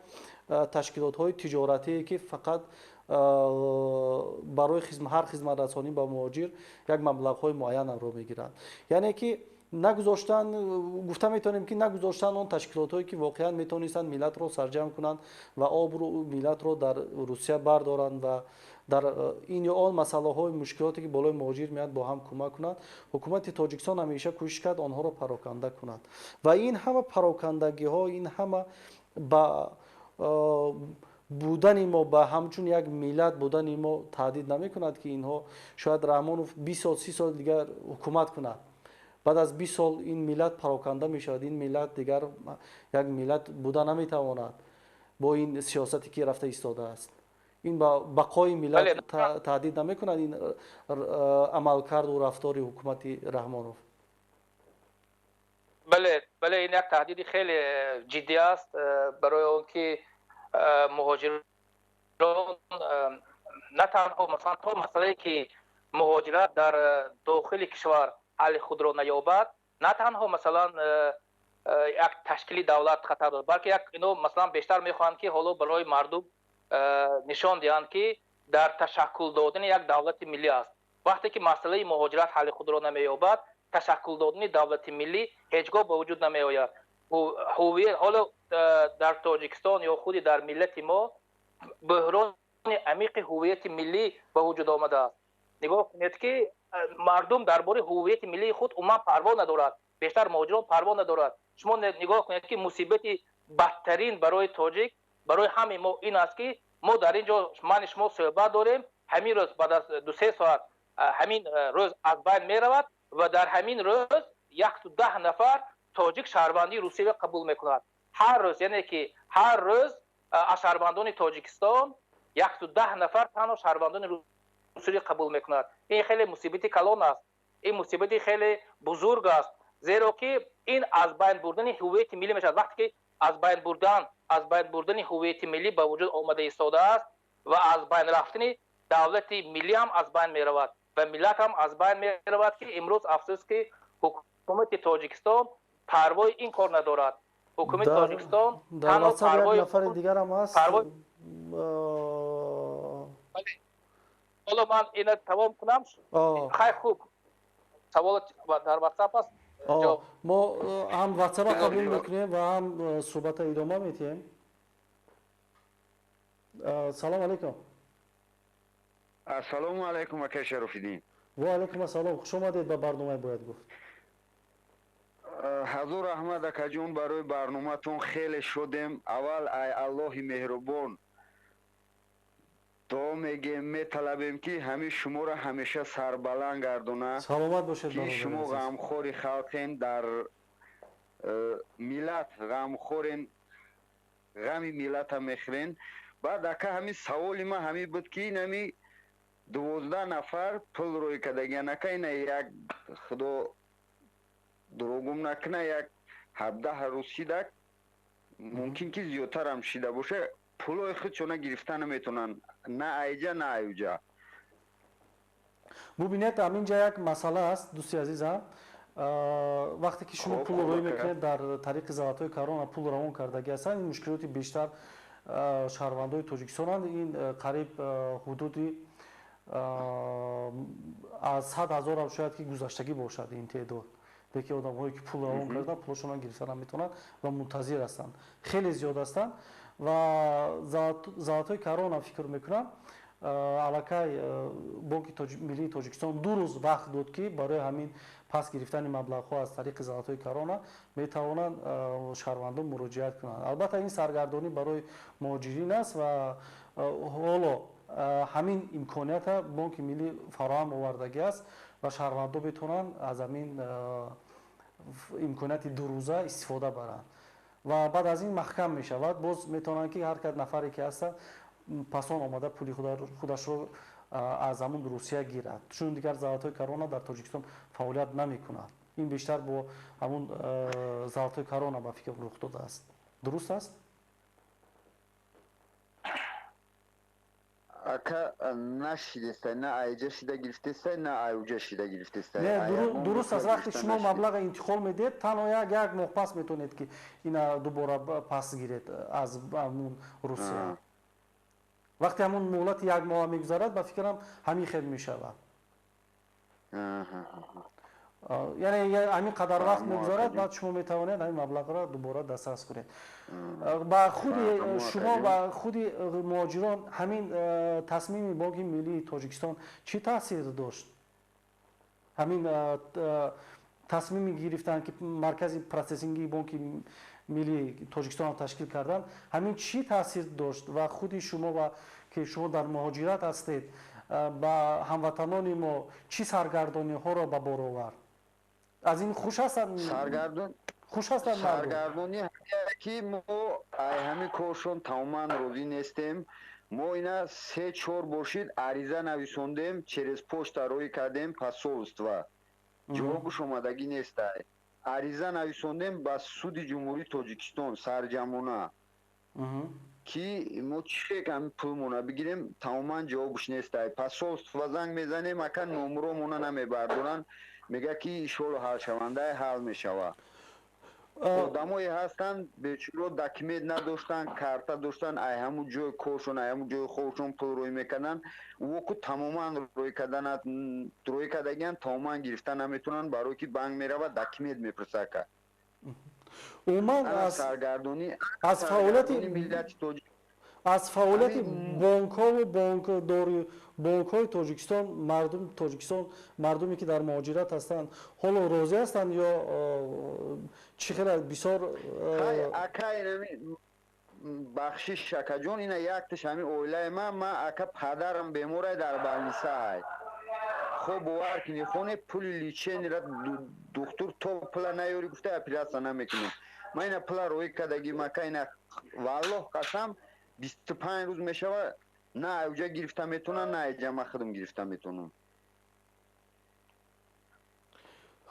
ташкилотҳои тиҷоратие, ки фақат барои ҳар хизматрасонӣ ба муҳоҷир як маблағҳои муайянро мегиранд. Яъне ки нагузоштан, гуфта метавонем, ки нагузоштан он ташкилотҳое, ки воқеан метавонистанд миллатро сарҷамъ кунанд ва обрӯ миллатро дар Русия бардоранд ва дар ин ё он масъалаҳои мушкилоте, ки болои муҳоҷир меяд, бо ҳам кӯмак кунанд. Ҳукумати Тоҷикистон ҳамеша кӯшиш кард онҳоро пароканда кунад ва ин ҳама парокандагиҳо, ин ҳама ба будани мо, ба ҳамчун як миллат будани мо таҳдид намекунад, ки инҳо шояд Раҳмонов 20 сол, 30 соли дигар ҳукумат кунад. Ба Баъд аз 20 сол ин миллат пароканда мешавад, ин миллат дигар як миллат буда наметавонад бо ин сиёсате ки рафта истодааст. Ин ба бақои миллат таҳдид намекунад ин амалкарду рафтори ҳукумати Раҳмонов? Бале, бале, ин як таҳдиди хеле ҷиддӣ аст, барои он ки муҳоҷирон на танҳо, масалан, то масъалае ки муҳоҷират дар дохили кишвар ҳалли худро наёбад, на танҳо, масалан, як ташкили давлат хатар дорад, балки як ино, масалан, бештар мехоҳанд, ки ҳоло барои мардум нишон диҳанд, ки дар ташаккул додани як давлати миллӣ аст. Вақте ки масъалаи муҳоҷират ҳалли худро намеёбад, ташаккул додани давлати миллӣ ҳеҷ гоҳ ба вуҷуд намеояд. Ҳоло дар Тоҷикистон ё худи дар миллати мо бӯҳрони амиқи ҳуввияти миллӣ ба вуҷуд омадааст. Нигоҳ кунед, ки мардум дар бораи ҳуввияти миллии худ умуман парво надорад, бештар муҳоҷирон парво надорад. Шумо нигоҳ кунед, ки мусибати бадтарин барои тоҷик, барои ҳамаи мо ин аст, ки мо дар ин ҷо мани шумо суҳбат дорем, ҳамин рӯз баъд аз 2-3 соат ҳамин рӯз аз байн меравад ва дар ҳамин рӯз 110 нафар тоҷик шаҳрвандии Русияро қабул мекунад ҳар рӯз. Яъне ки ҳар рӯз аз шаҳрвандони Тоҷикистон 110 нафар танҳо шаҳрвандони Русияро қабул мекунад. Ин хеле мусибати калон аст, ин мусибати хеле бузург аст, зеро ки ин аз байн бурдани ҳуввияти миллӣ мешавад. Вақте ки аз байн бурдани ҳуввияти миллӣ ба вуҷуд омада истодааст ва аз байн рафтани давлати миллӣ ҳам аз байн меравад ва миллат ҳам аз байн меравад, ки имрӯз, афсӯс, ки ҳукумати Тоҷикистон парвои ин кор надорад. Ҳукумати Тоҷикистон танҳо парвои нафари дигарам ҳаст. Ҳоло ман ина тамом кунам. Хай, хуб, савол дар WhatsApp аст. Мо ҳам WhatsApp қабул мекунем ва ҳам суҳбата идома медиҳем. Салом алейкум. Ассалому алайкум, акай Шарофиддин. Ва алайкум ассалом, хуш омадед ба барномаи «Бояд гуфт». Ҳазор раҳмат, акаҷон, барои барноматон, хеле шодем. Аввал ай Аллоҳи меҳрубон дуо мегем, металабем, ки ҳамин шуморо ҳамеша сарбаланд гардона. Саломат бошед. Ки шумо ғамхори халқен, дар миллат ғамхорен, ғами миллата мехӯрен. Баъд, ака, ҳамин саволи ман ҳамин буд, ки инами 12 нафар пул рӯй кардагиан, ака, ина як, худо дурӯғум накуна, як 17 рӯз шидак, мумкин ки зиёдтарам шида боша, пулои худшона гирифта наметонанд, на айҷа, на аюҷа. Бубинед, ҳаминҷа як масъала аст, дӯсти азизам. Вақте ки шумо пул рӯй мекунед, дар тариқи «Золотои корона» пул равон кардагӣ ҳастанд, ин мушкилоти бештар шаҳрвандои тоҷикистонанд. Ин қариб ҳудуди аз 100 000-ам шояд ки гузаштагӣ бошад ин теъдод. Лекин одамҳое ки пул равон карданд, пулошонро гирифта наметавонанд ва мунтазир ҳастанд, хеле зиёд ҳастанд. Ва «Золотои корона», фикр мекунам, аллакай Бонки миллии Тоҷикистон 2 рӯз вақт дод, ки барои ҳамин пас гирифтани маблағҳо аз тариқи «Золотои корона» метавонанд шаҳрвандон муроҷиат кунанд. Албатта, ин саргардонӣ барои муҳоҷирин аст ва ҳоло ҳамин имконията Бонки миллӣ фароҳам овардагӣ аст ва шаҳрвандон метавонанд аз ҳамин имконияти дурӯза истифода баранд ва баъд аз ин маҳкам мешавад. Боз метавонанд, ки ҳар кад нафаре ки ҳастанд, пасон омада пули худашро аз ҳамун Русия гирад, чун дигар «Золотои корона» дар Тоҷикистон фаъолият намекунад. Ин бештар бо ҳамун «Золотои корона», ба фикр, рух додааст. Дуруст аст? Ака, нашидестай, на айҷа шида гирифтестай, на аюҷа шида гирифтестай. Не, дуруст аст. Вақте шумо маблаға интиқол медиҳед, танҳо як моҳ пас метавонед, ки ина дубора пас гиред аз ҳамун Русия. Вақте ҳамун муҳлати як моҳа мегузарад, ба фикрам, ҳамин хел мешавад. Яъне ҳамин қадар вақт мегузарад, баъд шумо метавонед ҳамин маблағро дубора дастрас кунед. Ба худи шумо, ба худи муҳоҷирон ҳамин тасмими Бонки миллии Тоҷикистон чӣ таъсир дошт? Ҳамин тасмими гирифтан, ки маркази процессингии Бонки миллии Тоҷикистонро ташкил кардан, ҳамин чӣ таъсир дошт ва худи шумо, ва ки шумо дар муҳоҷират ҳастед, ба ҳамватанони мо чӣ саргардониҳоро ба бор овард? Аз ин хуш ҳастанд? Саргардон хуш ҳастанд мардум? Саргардонӣ ки мо ай ҳамин коршон тамоман розӣ нестем. Мо ина 3-4 бошид ариза нависондем, через почта роӣ кардем посольство. Ҷавобш омадагӣ нестай. Ариза нависондем ба суди Ҷумҳурии Тоҷикистон сарҷамона, ки мо чӣ ҳамин пулмона бигирем, тамоман ҷавобш нестай. Посольство занг мезанем, ака номромона намебардоранд, мега ки иншолло ҳалшавандаи ҳал мешавад. Одамое ҳастанд бечуро документ надоштанд, карта доштанд, ай ҳамун ҷои коршон, ай ҳамун ҷои хобшон пул рӯй мекарданд. Ӯку тамоман рӯй карданат, рӯй кардагиан тамоман гирифта наметавонанд, барое ки банк меравад, документ мепурсад ка. Умуман аз саргардонӣ аз фаъолияти миллати тоҷик, аз фаъолияти бонкҳову бонкдори бонкҳои Тоҷикистон мардум Тоҷикистон, мардуме ки дар муҳоҷират ҳастанд, ҳоло розӣ ҳастанд ё чӣ хела бисёр? Ака, бахшиш, акаҷон, ина якташ ҳамин оилаи ман, ман ака падарам беморай, дар больницаай. Хоб бовар кунӣ, хоне пули лечение ра духтур то пула наёрӣ гуфта операция намекунем. Ман ина пула роӣ кардагим ака, ина валлоҳ қасам, 25 рӯз мешавад, на айҷа гирифта метавонам, на айҷа ман худам гирифта метавонам.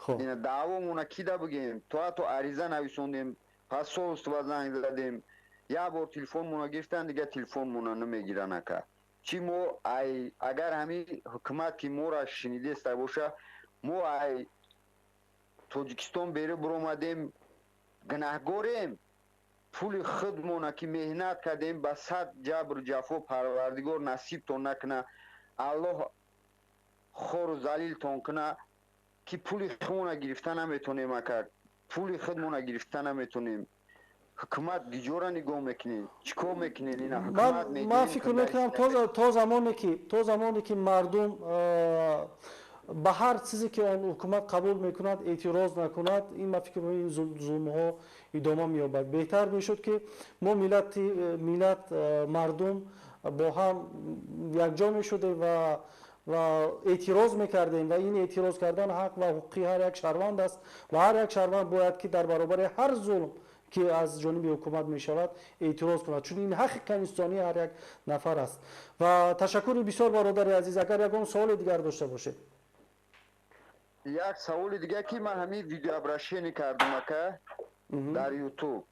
Ина даъвомона кида бигем? То ҳатто ариза нависондем, посольство занг задем, як бор телефонмона гирифтан, дигар телефонмона намегиранд ака. Чӣ мо ай агар ҳамин ҳукумат ки моро шинидеста боша, мо ай Тоҷикистон беру биромадем, гунаҳгорем? Пули худмона ки меҳнат кардем ба сад ҷабру ҷафо, Парвардигор насибтон накуна, Аллоҳ хору залилтон куна, ки пули худмона гирифта наметонем ака, пули худмона гирифта наметонем. Ҳукумат гиҷора нигоҳ мекунед, чӣ кор мекунед? Ина ҳукумат ман фикр мекунам, то замоне ки мардум ба ҳар чизе ки он ҳукумат қабул мекунад эътироз накунад, ин ман фикр мекунам, ин зулмҳо идома меёбад. Беҳтар мешуд, ки мо миллати миллат мардум бо ҳам якҷо мешудем ва эътироз мекардем. Ва ин эътироз кардан ҳақ ва ҳуқуқи ҳар як шаҳрванд аст ва ҳар як шаҳрванд бояд ки дар баробари ҳар зулм ки аз ҷониби ҳукумат мешавад эътироз кунад, чун ин ҳаққи конститутсионии ҳар як нафар аст. Ва ташаккури бисёр, бародари азиз. Агар ягон саволи дигар дошта бошед. Як саволи дигар, ки ман ҳамин видеообращение кардам ака дар Ютуб.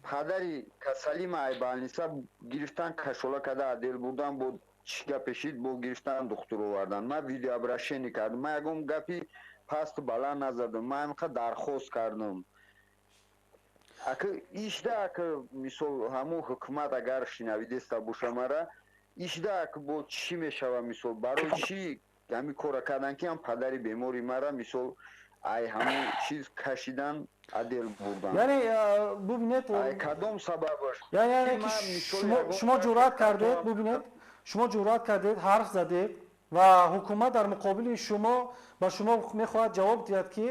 Падари касалима ай больница гирифтан, кашола карда отдел бурдан, бо чӣ гапешид, бо гирифтан духтур овардан. Ман видеообращение кардам, ман ягон гапи пасту баланд назадам, ман ҳамқа дархост кардам ака. Ишда ака, мисол, ҳамун ҳукумат агар шинавидеста боша мара, ишда ака, бо чӣ мешава? Мисол, барои чӣ ҳамин кора кардан, ки ҳам падари бемори мара, мисол, ай ҳамун чиз кашидан, отдел бурдан? Яъне бубинед, ай кадом сабабаш? Яъне ки шумо ҷуръат кардед, бубинед, шумо ҷуръат кардед, ҳарф задед ва ҳукумат дар муқобили шумо ба шумо мехоҳад ҷавоб диҳад, ки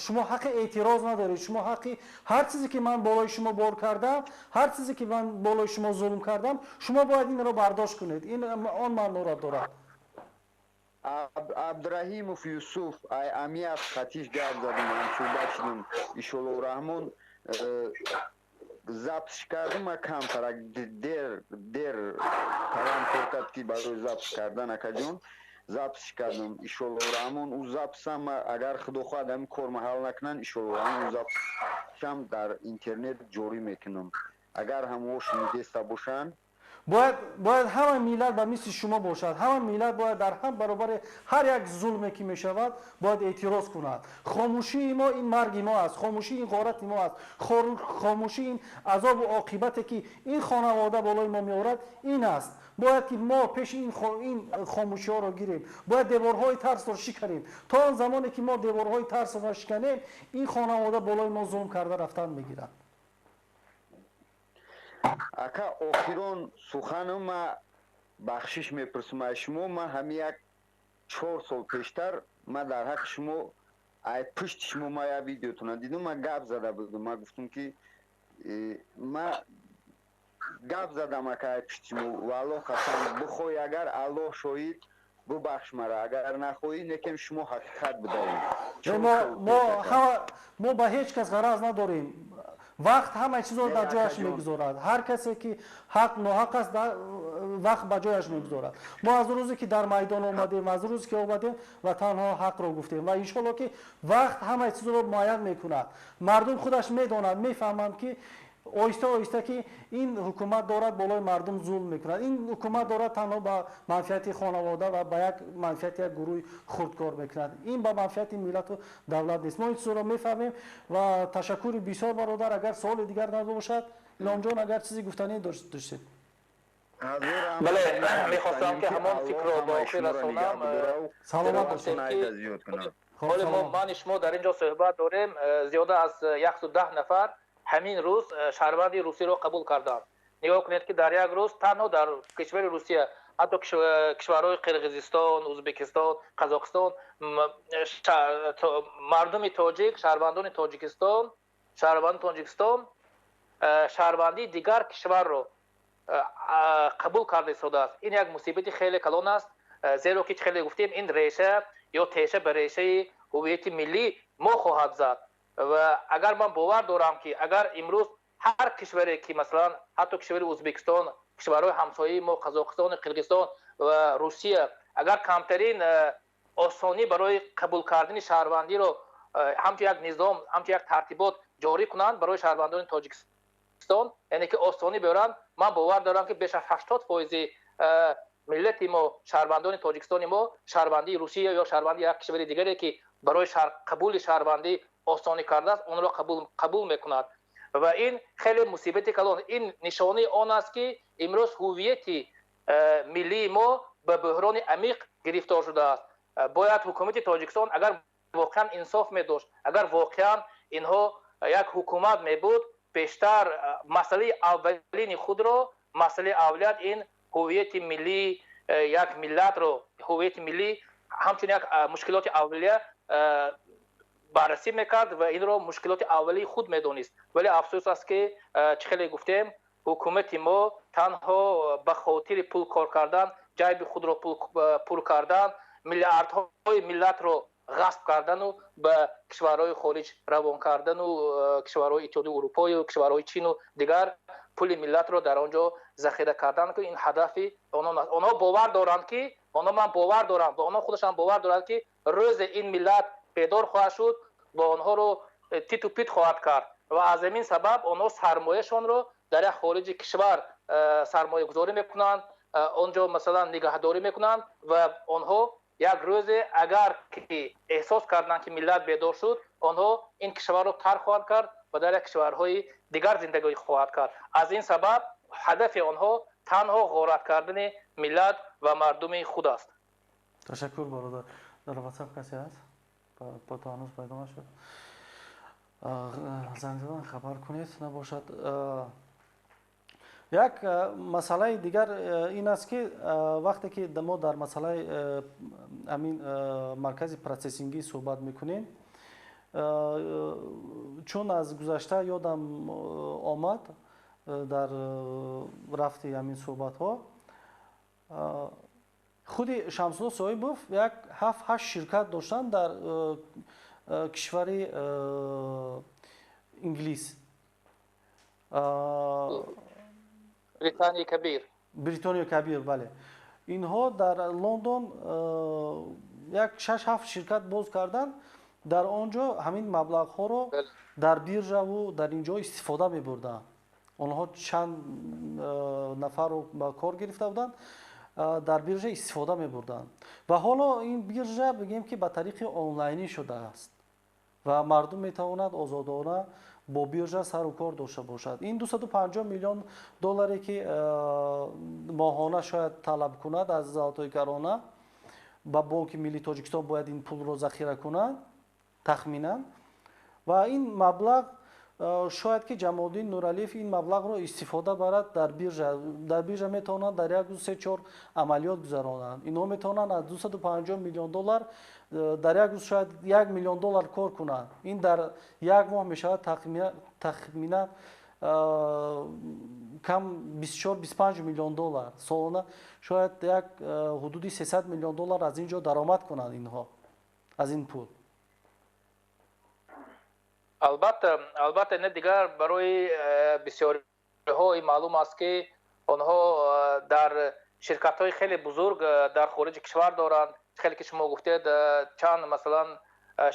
шумо ҳаққи эътироз надоред, шумо ҳаққи ҳар чизе ки ман болои шумо бор кардам, ҳар чизе ки ман болои шумо зулм кардам, шумо бояд инро бардошт кунед. Ин он маъноро дорад. Абдураҳимов Юсуф ай амият хатиш гап задам, ҳамсӯҳбат шудем, иншоллоҳ раҳмон, запись кардам. Ма камтарак дер дер калам кор кард, ки барои запись кардан, акаҷон, запись кардам. Иншоллоҳ раҳмон, ӯ запись ам агар худо хоҳад ҳамин кор ҳал накунанд, иншоллоҳ раҳмон, ӯ запись ам дар интернет ҷорӣ мекунам, агар ҳамоҳо шунидеста бошанд. Бояд ҳама миллат ба мисли шумо бошад. Ҳама миллат бояд дар ҳам баробари ҳар як зулме ки мешавад бояд эътироз кунад. Хомӯшии мо ин марги мо аст, хомӯшӣ ин ғорати мо аст, хомӯшӣ ин азобу оқибате ки ин хонавода болои мо меорад ин аст. Бояд ки мо пеши ин хомӯшиҳоро гирем, бояд деворҳои тарсро шиканем. То он замоне ки мо деворҳои тарсро нашиканем, ин хонавода болои мо зулм карда рафтан мегирад. Ака, охирон суханам, ма бахшиш мепурсам аз шумо. Ма ҳами як 4 сол пештар ма дар ҳаққи шумо, ай пушти шумо ма як видеотона дидум, ма гап зада будам, ма гуфтум ки ма гап задам ака ай пушти шумо. Валлоҳ қасам, бихоҳӣ агар, Аллоҳ шоҳид. Бубахш мара, агар нахоҳӣ, некем шумо ҳақиқат будаед. Мо ба ҳеҷ кас ғараз надорем. Вақт ҳамаи чизро дар ҷояш мегузорад. Ҳар касе ки ҳақ ноҳақ аст, вақт ба ҷояш мегузорад. Мо аз рӯзе ки дар майдон омадем, аз рӯзе ки омадем ва танҳо ҳақро гуфтем, ва иншоалло ки вақт ҳамаи чизро муайян мекунад. Мардум худаш медонад, мефаҳманд ки оҳиста оҳиста ки ин ҳукумат дорад болои мардум зулм мекунад, ин ҳукумат дорад танҳо ба манфиати хонавода ва ба як манфиати як гурӯҳи хурд кор мекунад. Ин ба манфиати миллату давлат нест. Мо ин чизро мефаҳмем ва ташаккури бисёр, бародар. Агар суоли дигар набошад, Иломҷон, агар чизе гуфтанӣ доштед. Бале, мехостам ки ҳамон фикрро ба охир расонам. Саломат бошед. Ҳоли мо мани шумо дар ин ҷо суҳбат дорем, зиёда аз 110 нафар ҳамин рӯз шаҳрванди русиро қабул карданд. Нигоҳ кунед ки дар як рӯз танҳо дар кишвари Русия, ҳатто кишварҳои Қирғизистон, Ӯзбекистон, Қазоқистон мардуми тоҷик, шаҳрвандони Тоҷикистон, шаҳрвандии дигар кишварро қабул карда истодааст. Ин як мусибати хеле калон аст, зеро ки хеле гуфтем, ин реша ё теша ба решаи ҳувияти миллӣ мо хоҳад зад. Ва агар ман бовар дорам ки агар имрӯз ҳар кишваре ки масалан ҳатто кишвари Ӯзбекистон, кишварҳои ҳамсояи мо Қазоқистон, Қирғизистон ва Русия агар камтарин осонӣ барои қабул кардани шаҳрвандиро ҳамчун як низом, ҳамчун як тартибот ҷорӣ кунанд барои шаҳрвандони Тоҷикистон, яъне ки осонӣ биёранд, ман бовар дорам ки беш аз 80% миллати мо, шаҳрвандони Тоҷикистони мо шаҳрвандии Русия ё шаҳрвандии як кишвари дигаре ки барои қабули шаҳрвандӣ осонӣ кардааст, онро қабул мекунад. Ва ин хеле мусибати калон. Ин нишонаи он аст ки имрӯз ҳувияти миллии мо ба бӯҳрони амиқ гирифтор шудааст. Бояд ҳукумати Тоҷикистон агар воқеан инсоф медошт, агар воқеан инҳо як ҳукумат мебуд, бештар масъалаи аввалини худро, масъалаи авлият ин ҳувияти миллии як миллатро, ҳувияти миллӣ ҳамчун як мушкилоти аввалия баррасӣ мекард ва инро мушкилоти аввалии худ медонист. Вале афсӯс аст ки чӣ хеле гуфтем, ҳукумати мо танҳо ба хотири пул кор кардан, ҷайби худро пур кардан, миллиардҳои миллатро ғасб кардану ба кишварҳои хориҷ равон кардану кишварҳои Иттиҳоди Урупою кишварҳои Чину дигар пули миллатро дар он ҷо захира кардан, ки ин ҳадафи онон аст. Онҳо бовар доранд ки, онҳо ман бовар дорам ва онҳо худашон бовар доранд ки рӯзе ин миллат бедор хоҳад шуд ва онҳоро титу пит хоҳад кард ва аз ҳамин сабаб онҳо сармояшонро дар як хориҷи кишвар сармоягузорӣ мекунанд, он ҷо масалан нигаҳдорӣ мекунанд ва онҳо як рӯзе агар ки эҳсос карданд ки миллат бедор шуд, онҳо ин кишварро тарк хоҳанд кард ва дар як кишварҳои дигар зиндагӣ хоҳад кард. Аз ин сабаб ҳадафи онҳо танҳо ғорат кардани миллат ва мардуми худ аст. Ташаккур, бародар. Дар WhatsApp касе ҳаст? Бо то ҳанӯз пайдо нашуд. Занг задан хабар кунед, набошад. Як масъалаи дигар ин аст ки вақте ки мо дар масъалаи ҳамин маркази процессингӣ суҳбат мекунем, чун аз гузашта ёдам омад дар рафти ҳамин суҳбатҳо, худи Шамсулло Соҳибов як 7-8 ширкат доштанд дар кишвари Инглис. Британияи Кабир. Британияи Кабир, бале. Инҳо дар Лондон як 6-7 ширкат боз карданд, дар он ҷо ҳамин маблағҳоро дар биржаву дар ин ҷо истифода мебурданд. Онҳо чанд нафарро ба кор гирифта буданд, дар биржа истифода мебурданд. Ва ҳоло ин биржа бигем ки ба тариқи онлайнӣ шудааст ва мардум метавонад озодона бо биржа сару кор дошта бошад. Ин 250 миллион долларе ки моҳона шояд талаб кунад аз Золотои Корона, ба Бонки Миллии Тоҷикистон бояд ин пулро захира кунад тахминан. Ва ин маблағ шояд ки Ҷамолиддин Нуралиев ин маблағро истифода барад дар биржа. Дар биржа метавонанд дар як рӯз 3-4 амалиёт гузаронанд. Инҳо метавонанд аз 250 миллион доллар дар як рӯз шояд 1 миллион доллар кор кунанд. Ин дар як моҳ мешавад тахминан кам 24-25 миллион доллар солона, шояд як ҳудуди 300 миллион доллар аз ин ҷо даромад кунанд инҳо аз ин пул. Албатта, албатта, не, дигар барои бисёриҳо ин маълум аст, ки онҳо дар ширкатҳои хеле бузург дар хориҷи кишвар доранд. Хеле ки шумо гуфтед, чанд, масалан,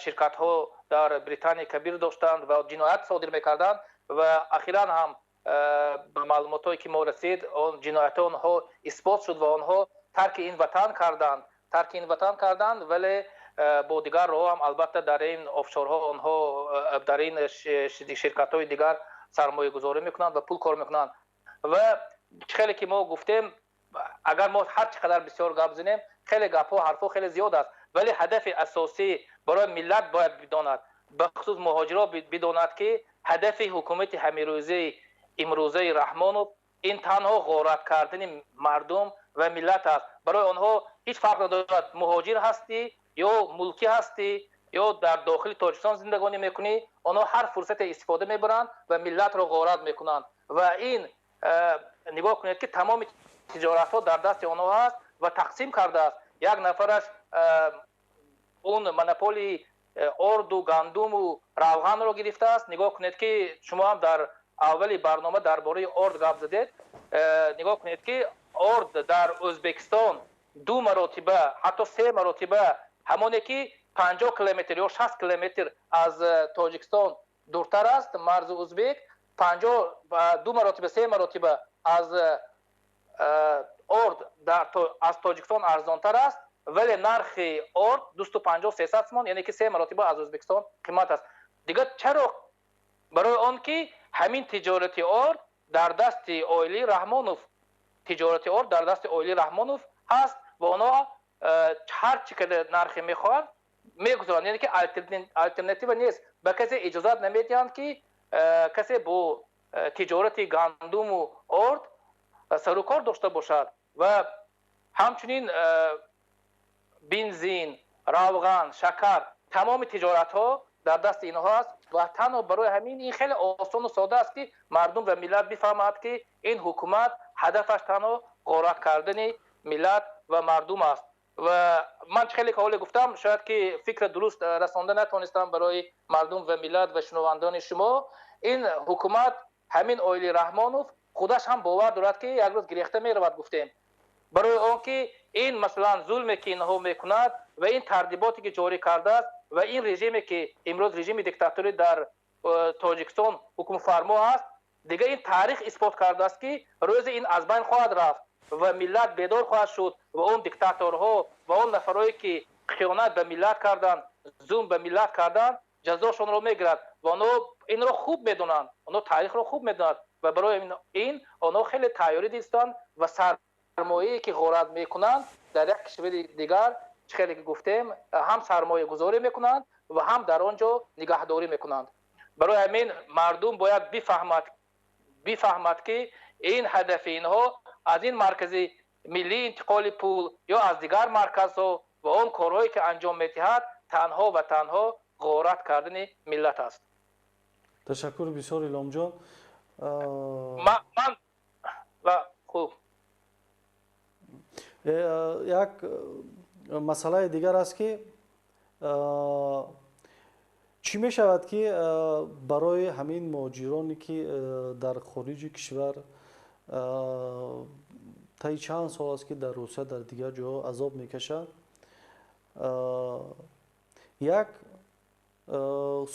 ширкатҳо дар Британияи Кабир доштанд ва ҷиноят содир мекарданд ва ахиран ҳам ба маълумотҳое ки мо расид, он ҷиноятҳои онҳо исбот шуд ва онҳо тарки ин ватан карданд, тарки ин ватан карданд, вале бо дигар роҳ ҳам, албатта, дар ин офшорҳо онҳо дар ин ширкатҳои дигар сармоягузорӣ мекунанд ва пул кор мекунанд. Ва хеле ки мо гуфтем, агар мо ҳар чӣ қадар бисёр гап занем, хеле гапҳо, ҳарфҳо хеле зиёд аст, вале ҳадафи асосӣ барои миллат бояд бидонад, бахусус муҳоҷиро бидонад, ки ҳадафи ҳукумати ҳамирӯзаи имрӯзаи Раҳмонов ин танҳо ғорат кардани мардум ва миллат аст. Барои онҳо ҳеҷ фарқ надорад, муҳоҷир ҳастӣ ё мулкӣ ҳастӣ ё дар дохили Тоҷикистон зиндагонӣ мекунӣ, онҳо ҳар фурсате истифода мебаранд ва миллатро ғорат мекунанд. Ва ин нигоҳ кунед, ки тамоми тиҷоратҳо дар дасти онҳо ҳаст ва тақсим кардааст. Як нафараш он монополии орду, гандуму равғанро гирифтааст. Нигоҳ кунед, ки шумо ҳам дар аввали барнома дар бораи орд гап задед. Нигоҳ кунед, ки орд дар Ӯзбекистон ду маротиба, ҳатто се маротиба, ҳамоне ки 50 километр ё 60 километр аз Тоҷикистон дуртар аст, марзи узбек, панҷоҳ, ду маротиба, се маротиба аз орд аз Тоҷикистон арзонтар аст, вале нархи орд 250-300 сомон, яъне ки се маротиба аз Ӯзбекистон қимат аст. Дигар чаро? Барои он ки ҳамин тиҷорати орд дар дасти оилаи Раҳмонов, тиҷорати орд дар дасти оилаи Раҳмонов ҳаст ва онҳо ҳар чӣ қадар нархе мехоҳанд, мегузоранд, яъне ки алтернатива нест. Ба касе иҷозат намедиҳанд, ки касе бо тиҷорати гандуму орд сарукор дошта бошад. Ва ҳамчунин бензин, равған, шакар, тамоми тиҷоратҳо дар дасти инҳо аст. Ва танҳо барои ҳамин ин хеле осону сода аст, ки мардум ва миллат бифаҳмад, ки ин ҳукумат ҳадафаш танҳо ғорат кардани миллат ва мардум аст. Ва ман хеле ки ҳоле гуфтам, шояд ки фикра дуруст расонда натонистам барои мардум ва миллат ва шунавандони шумо. Ин ҳукумат, ҳамин оилаи Раҳмонов худаш ҳам бовар дорад, ки як рӯз гирехта меравад, гуфтем, барои он ки ин, масалан, зулме ки инҳо мекунад ва ин тартиботе ки ҷорӣ кардааст ва ин режиме ки имрӯз режими диктаторӣ дар Тоҷикистон ҳукмфармо аст, дигар ин таърих исбот кардааст, ки рӯзе ин аз байн хоҳад рафт ва миллат бедор хоҳад шуд ва он диктаторҳо ва он нафарое ки хиёнат ба миллат карданд, зулм ба миллат карданд, ҷазошонро мегирад. Ва онҳо инро хуб медонанд, онҳо таърихро хуб медонанд ва барои ин онҳо хеле тайёрӣ диданд ва сармояе ки ғорат мекунанд, дар як кишвари дигар, чӣ хеле ки гуфтем, ҳам сармоягузорӣ мекунанд ва ҳам дар он ҷо нигаҳдорӣ мекунанд. Барои ҳамин мардум бояд бифаҳмад, ки ин ҳадафи инҳо аз ин маркази миллии интиқоли пул ё аз дигар марказҳо ва он корҳое ки анҷом медиҳад, танҳо ва танҳо ғорат кардани миллат аст. Ташаккур бисёр, Иломҷон. Ман ва хуб. Як масъалаи дигар аст, ки чӣ мешавад, ки барои ҳамин муҳоҷироне ки дар хориҷи кишвар таи чанд сол аст, ки дар Русия, дар дигар ҷоҳо азоб мекашанд, як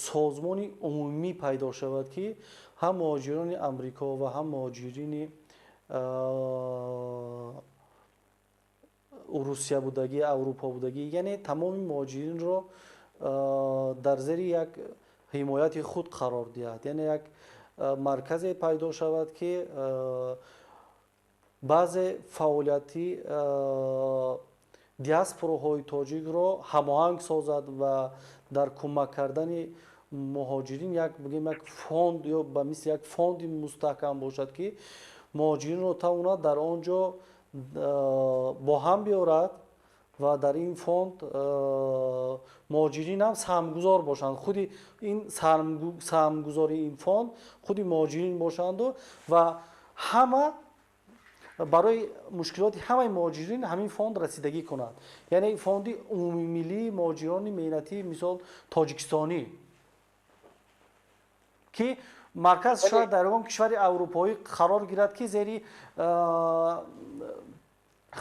созмони умумӣ пайдо шавад, ки ҳам муҳоҷирони Амрико ва ҳам муҳоҷирини Русия будагӣ, Аврупо будагӣ, яъне тамоми муҳоҷиринро дар зери як ҳимояти худ қарор диҳад, яъне як марказе пайдо шавад, ки баъзе фаъолияти диаспораҳои тоҷикро ҳамоҳанг созад ва дар кӯмак кардани муҳоҷирин як, бигем, як фонд ё ба мисли як фонди мустаҳкам бошад, ки муҳоҷиринро тавонад дар он ҷо бо ҳам биёрад ва дар ин фонд муҳоҷирин ҳам саҳмгузор бошанд, худи ин саҳмгузори ин фонд худи муҳоҷирин бошанду ва Ҳама барои мушкилоти ҳамаи муҳоҷирин ҳамин фонд расидагӣ кунад, яъне фонди умумимиллии муҳоҷирони меҳнатӣ, мисол, тоҷикистонӣ, ки марказ шояд дар ягон кишвари аврупоӣ қарор гирад, ки зери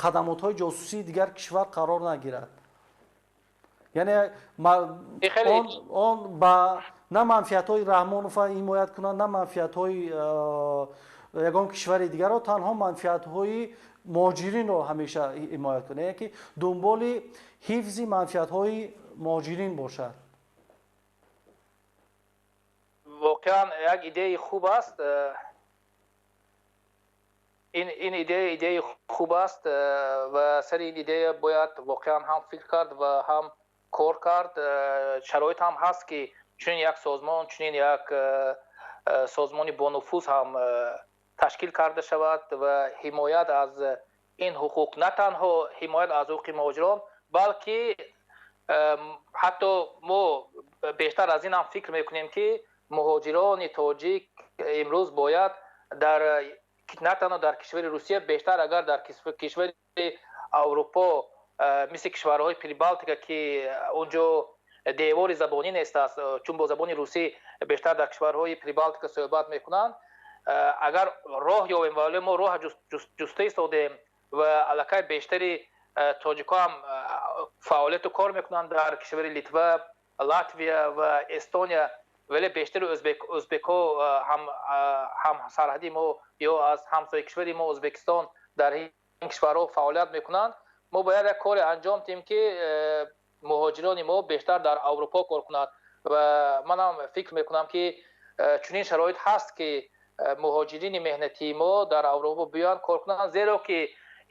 хадамотҳои ҷосусии дигар кишвар қарор нагирад. Яъне он ба на манфиатҳои Раҳмонова ҳимоят кунад, на манфиатҳои ягон кишвари дигарро, танҳо манфиатҳои муҳоҷиринро ҳамеша ҳимоят кунад, яъне ки дунболи ҳифзи манфиатҳои муҳоҷирин бошад. Воқеан як идеяи хуб аст. Ин идеяи хуб аст ва сари ин идея бояд воқеан ҳам фикр кард ва ҳам кор кард. Шароит ҳам ҳаст, ки чунин як созмон, чунин як созмони бонуфуз ҳам ташкил карда шавад ва ҳимоят аз ин ҳуқуқ, на танҳо ҳимоят аз ҳуқуқи муҳоҷирон, балки ҳатто мо бештар аз ин ҳам фикр мекунем, ки муҳоҷирони тоҷик имрӯз бояд дар на танҳо дар кишвари Русия, бештар агар дар кишвари Аврупо, мисли кишварҳои Прибалтика, ки онҷо девори забонӣ нест аст, чун бо забони русӣ бештар дар кишварҳои Прибалтика суҳбат мекунанд, агар роҳ ёбем, вале мо роҳ ҷуста истодем ва аллакай бештари тоҷикҳо ҳам фаъолияту кор мекунанд дар кишвари Литва, Латвия ва Эстония, вале бештари ӯзбекҳо ҳамсарҳади мо ё аз ҳамсояи кишвари мо Ӯзбекистон дар ин кишварҳо фаъолият мекунанд. Мо бояд як коре анҷом диҳем, ки муҳоҷирони мо бештар дар Аврупо кор кунад ва манам фикр мекунам, ки чунин шароит ҳаст, ки муҳоҷирини меҳнатии мо дар Аврупо биёянд кор кунанд, зеро ки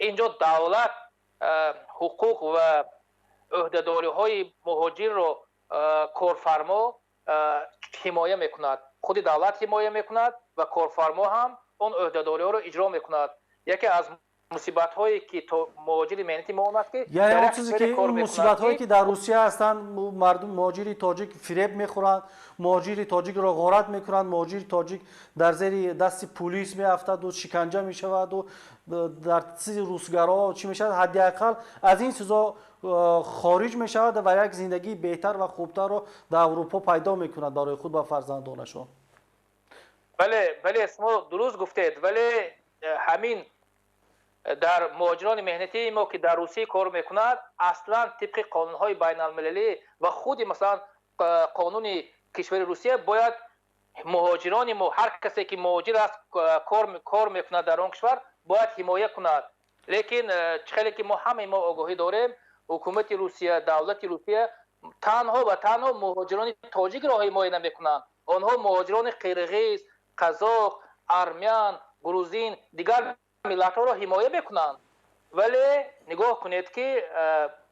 инҷо давлат ҳуқуқ ва ӯҳдадориҳои муҳоҷирро корфармо ҳимоя мекунад. Худи давлат ҳимоя мекунад ва корфармо ҳам он ӯҳдадориҳоро иҷро мекунад. Яке аз мусибатҳое, ки муҳоҷири меҳнати мо он аст, ки яъне он чизе ки мусибатҳое, ки дар Русия ҳастанд, мардум, муҳоҷири тоҷик фиреб мехӯранд, муҳоҷири тоҷикро ғорат мекунанд, муҳоҷири тоҷик дар зери дасти пулис меафтаду шиканҷа мешаваду дар чизи русгаро чӣ мешавад, ҳадди ақал аз ин чизо хориҷ мешавад ва як зиндагии беҳтар ва хубтарро дар Аврупо пайдо мекунад барои худ ва фарзандонашон. Бале, бале, шумо дуруст гуфтед, вале ҳамин дар муҳоҷирони меҳнатии мо, ки дар Русия кор мекунад, аслан тибқи қонунҳои байналмилалӣ ва худи, масалан, қонуни кишвари Русия, бояд муҳоҷирони мо, ҳар касе ки муҳоҷир аст, кор мекунад дар он кишвар, бояд ҳимоя кунад. Лекин чӣ хеле ки мо ҳамаи мо огоҳӣ дорем, ҳукумати Русия, давлати Русия танҳо ва танҳо муҳоҷирони тоҷикро ҳимоя намекунанд. Онҳо муҳоҷирони қирғиз, қазоқ, армян, грузин, дигар миллатҳоро ҳимоя мекунанд. Вале нигоҳ кунед, ки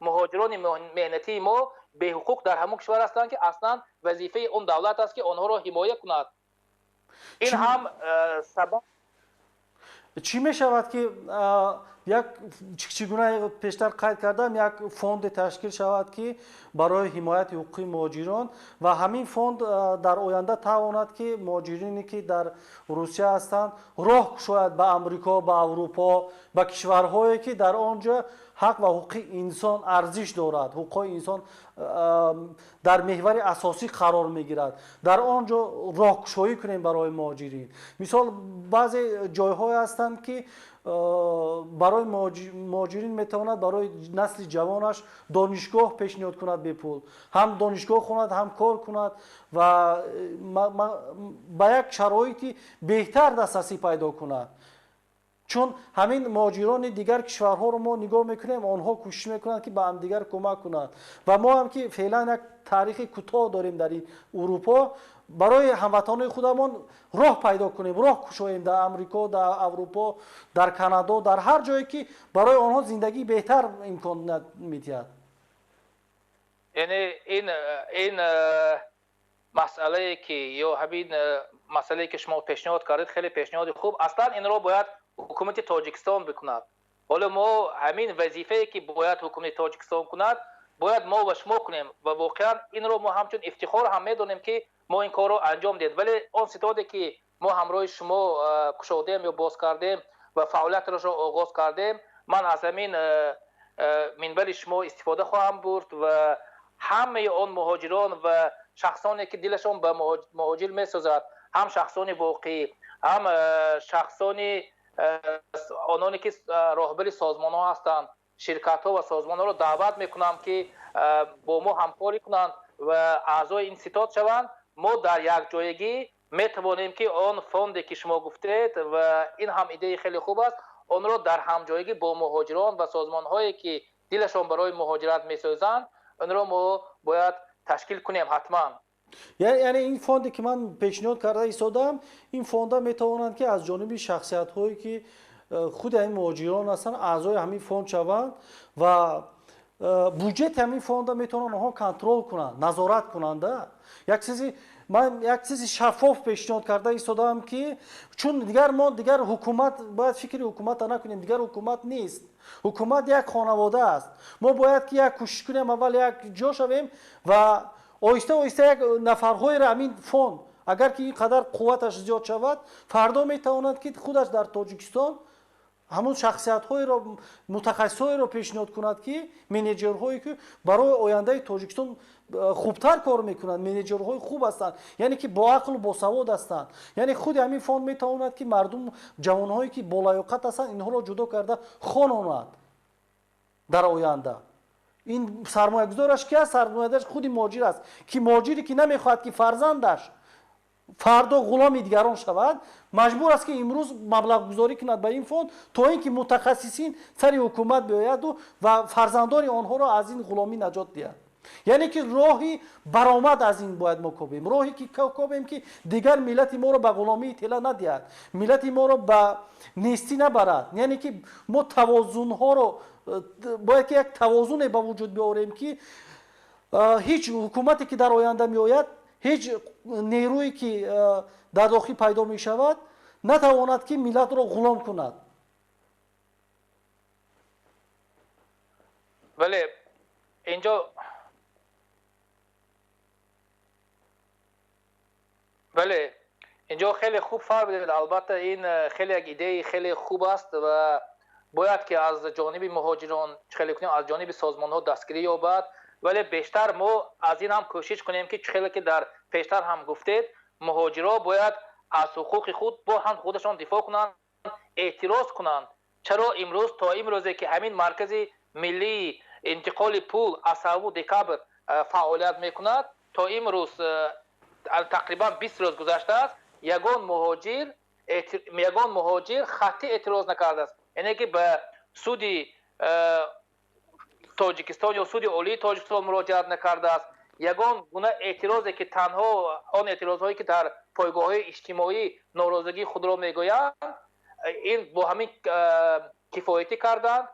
муҳоҷирони меҳнатии мо беҳуқуқ дар ҳамон кишвар ҳастанд, ки аслан вазифаи он давлат аст, ки онҳоро ҳимоя кунад. Ин ҳам сабаб Чӣ мешавад, ки як, чӣ гуна пештар қайд кардам, як фонде ташкил шавад, ки барои ҳимояти ҳуқуқи муҳоҷирон, ва ҳамин фонд дар оянда тавонад, ки муҳоҷирине, ки дар Русия ҳастанд, роҳ кушояд ба Амрико, ба Аврупо, ба кишварҳое, ки дар он ҷо ҳақ ва ҳуқуқи инсон арзиш дорад, ҳуқуқҳои инсон дар меҳвари асосӣ қарор мегирад, дар он ҷо роҳкушоӣ кунем барои муҳоҷирин. Мисол, баъзе ҷойҳое ҳастанд, ки барои муҳоҷирин метавонад барои насли ҷавонаш донишгоҳ пешниҳод кунад бепул, ҳам донишгоҳ хонад, ҳам кор кунад ва ба як шароити беҳтар дастрасӣ пайдо кунад. Чун ҳамин муҳоҷирони дигар кишварҳоро мо нигоҳ мекунем, онҳо кӯшиш мекунанд, ки ба ҳамдигар кӯмак кунанд, ва мо ҳам, ки феълан як таърихи кӯтоҳ дорем дар ин Урупо, барои ҳамватанони худамон роҳ пайдо кунем, роҳ кушоем дар Амрико, дар Аврупо, дар Канадо, дар ҳар ҷое, ки барои онҳо зиндагии беҳтар имкон медиҳад. Яъне ин масъалае, ки ё ҳамин масъалае, ки шумо пешниҳод кардед, хеле пешниҳоди хуб. Аслан инро бояд ҳукумати Тоҷикистон бикунад. Ҳоло мо ҳамин вазифае, ки бояд ҳукумати Тоҷикистон кунад, бояд мо ва шумо кунем ва воқеан инро мо ҳамчун ифтихор ҳам медонем, ки мо ин корро анҷом дед. Вале он ситоде, ки мо ҳамроҳи шумо кушодем ё боз кардем ва фаъолиятро оғоз кардем, ман аз ҳамин минбари шумо истифода хоҳам бурд ва ҳамаи он муҳоҷирон ва шахсоне ки дилашон ба муҳоҷир месозад, ҳам шахсони воқеӣ, ҳам шахсони ононе ки роҳбари созмонҳо ҳастанд, ширкатҳо ва созмонҳоро даъват мекунам ки бо мо ҳамкорӣ кунанд ва аъзои ин ситод шаванд. Мо дар якҷоягӣ метавонем ки он фонде ки шумо гуфтед ва ин ҳам идеяи хеле хуб аст, онро дар ҳамҷоягӣ бо муҳоҷирон ва созмонҳое ки дилашон барои муҳоҷират месозанд, онро мо бояд ташкил кунем ҳатман. Яъне ин фонде ки ман пешниҳод карда истодаам, ин фонда метавонанд ки аз ҷониби шахсиятҳое ки худи ҳамин муҳоҷирон ҳастанд, аъзои ҳамин фонд шаванд ва буҷети ҳамин фонда метавонанд онҳо контрол кунанд, назорат кунанд. Як чизи ман як чизи шаффоф пешниҳод карда истодаам ки чун дигар мо дигар ҳукумат бояд фикри ҳукумата накунем, дигар ҳукумат нест. Ҳукумат як хонавода аст. Мо бояд ки як кӯшиш кунем, аввал як ҷо шавем ва оҳиста оҳиста як нафарҳоеро ҳамин фонд агар ки ин қадар қувваташ зиёд шавад, фардо метавонад ки худаш дар Тоҷикистон ҳамон шахсиятҳоеро, мутахассисҳоеро пешниҳод кунад ки менеҷерҳое ки барои ояндаи Тоҷикистон хубтар кор мекунанд, менеҷерҳои хуб ҳастанд, яъне ки боақлу босавод ҳастанд. Яъне худи ҳамин фонд метавонад ки мардум, ҷавонҳое ки болаёқат ҳастанд, инҳоро ҷудо карда хононад дар оянда. Ин сармоягузораш ки аст? Сармоягузораш худи муҳоҷир аст, ки муҳоҷире ки намехоҳад ки фарзандаш фардо ғуломи дигарон шавад, маҷбур аст ки имрӯз маблағгузорӣ кунад ба ин фонд, то ин ки мутахассисин сари ҳукумат биояду ва фарзандони онҳоро аз ин ғуломӣ наҷот диҳад. Яъне ки роҳи баромад аз ин бояд мо кобем, роҳе ки кобем ки дигар миллати моро ба ғуломии тела надиҳад, миллати моро ба нестӣ набарад. Яъне ки мо тавозунҳоро бояд ки як тавозуне ба вуҷуд биорем ки ҳеҷ ҳукумате ки дар оянда меояд, ҳеҷ нерӯе ки дар дохил пайдо мешавад, натавонад ки миллатро ғулом кунад. Бале, инҷо бале, инҷо хеле хуб фармудед. Албатта ин хеле як идеяи хеле хуб аст ва бояд ки аз ҷониби муҳоҷирон хеле кунем, аз ҷониби созмонҳо дастгирӣ ёбад, вале бештар мо аз ин ҳам кӯшиш кунем ки хеле ки дар пештар ҳам гуфтед, муҳоҷиро бояд аз ҳуқуқи худ бо ҳам худашон дифоъ кунанд, эътироз кунанд. Чаро имрӯз то имрӯзе ки ҳамин маркази миллии интиқоли пул аз 7 декабр фаъолият мекунад, то имрӯз тақрибан 20 рӯз гузаштааст, ягон муҳоҷир хаттӣ эътироз накардааст. Яъне ки ба суди Тоҷикистон ё суди олии Тоҷикистон муроҷиат накардааст. Ягон гуна эътирозе ки танҳо он эътирозҳое ки дар пойгоҳҳои иҷтимоӣ норозигии худро мегӯянд, ин бо ҳамин кифоятӣ карданд,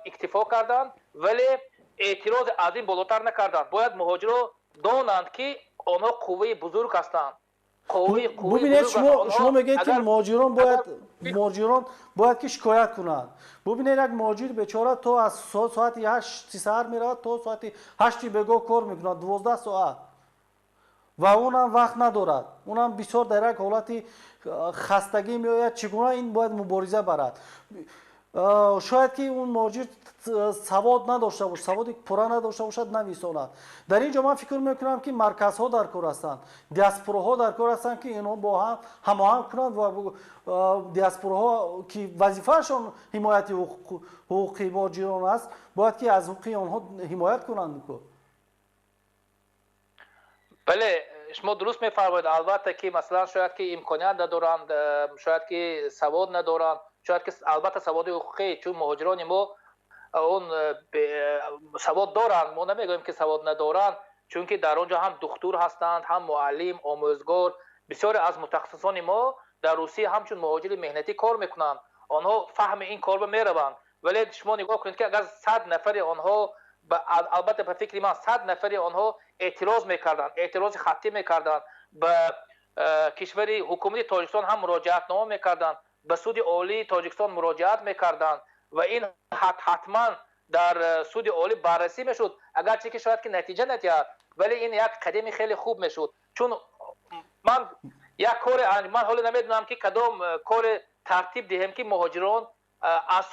иктифо карданд, вале эътироз аз ин болотар накарданд. Бояд муҳоҷиро донанд ки онҳо қувваи бузург ҳастанд. Бубинед, шумо мегӯед ки муҳоҷирон бояд ки шикоят кунанд. Бубинед, як муҳоҷир бечора то аз соати 8 саҳар меравад то соати 8 бегоҳ кор мекунад, 12 соат, ва унам вақт надорад, унам бисёр дар як ҳолати хастагӣ меояд. Чӣ гуна ин бояд мубориза барад? Шояд ки он муҳоҷир савод надошта бошад, саводи пурра надошта бошад, нависонад. Дар ин ҷо ман фикр мекунам ки марказҳо дар кор ҳастанд, диаспораҳо дар кор ҳастанд ки инҳо бо ҳам ҳамоҳанг кунанд ва диаспораҳо ки вазифаашон ҳимояти ҳуқуқи муҳоҷирон аст, бояд ки аз ҳуқуқи онҳо ҳимоят кунанд. Бале, шумо дуруст мефармоед. Албатта ки масалан шояд ки имконият надоранд, шояд ки савод надоранд, шояд ки албатта саводи ҳуқуқӣ, чун муҳоҷирони мо он савод доранд, мо намегӯем ки савод надоранд, чунки дар он ҷо ҳам духтур ҳастанд, ҳам муаллим, омӯзгор. Бисёре аз мутахассисони мо дар Русия ҳамчун муҳоҷири меҳнатӣ кор мекунанд, онҳо фаҳми ин корро мераванд. Вале шумо нигоҳ кунед ки агар 100 нафари онҳо, албатта ба фикри ман 100 нафари онҳо эътироз мекарданд, эътирози хаттӣ мекарданд, ба кишвари ҳукумати Тоҷикистон ҳам муроҷиатнома мекарданд, ба суди олии Тоҷикистон муроҷиат мекарданд ва ин ҳатман дар суди олӣ баррасӣ мешуд, агарчи ки шояд ки натиҷа надиҳад, вале ин як қадами хеле хуб мешуд. Чун ман Як коре ман ҳоло намедонам, ки кадом коре тартиб диҳем, ки муҳоҷирон аз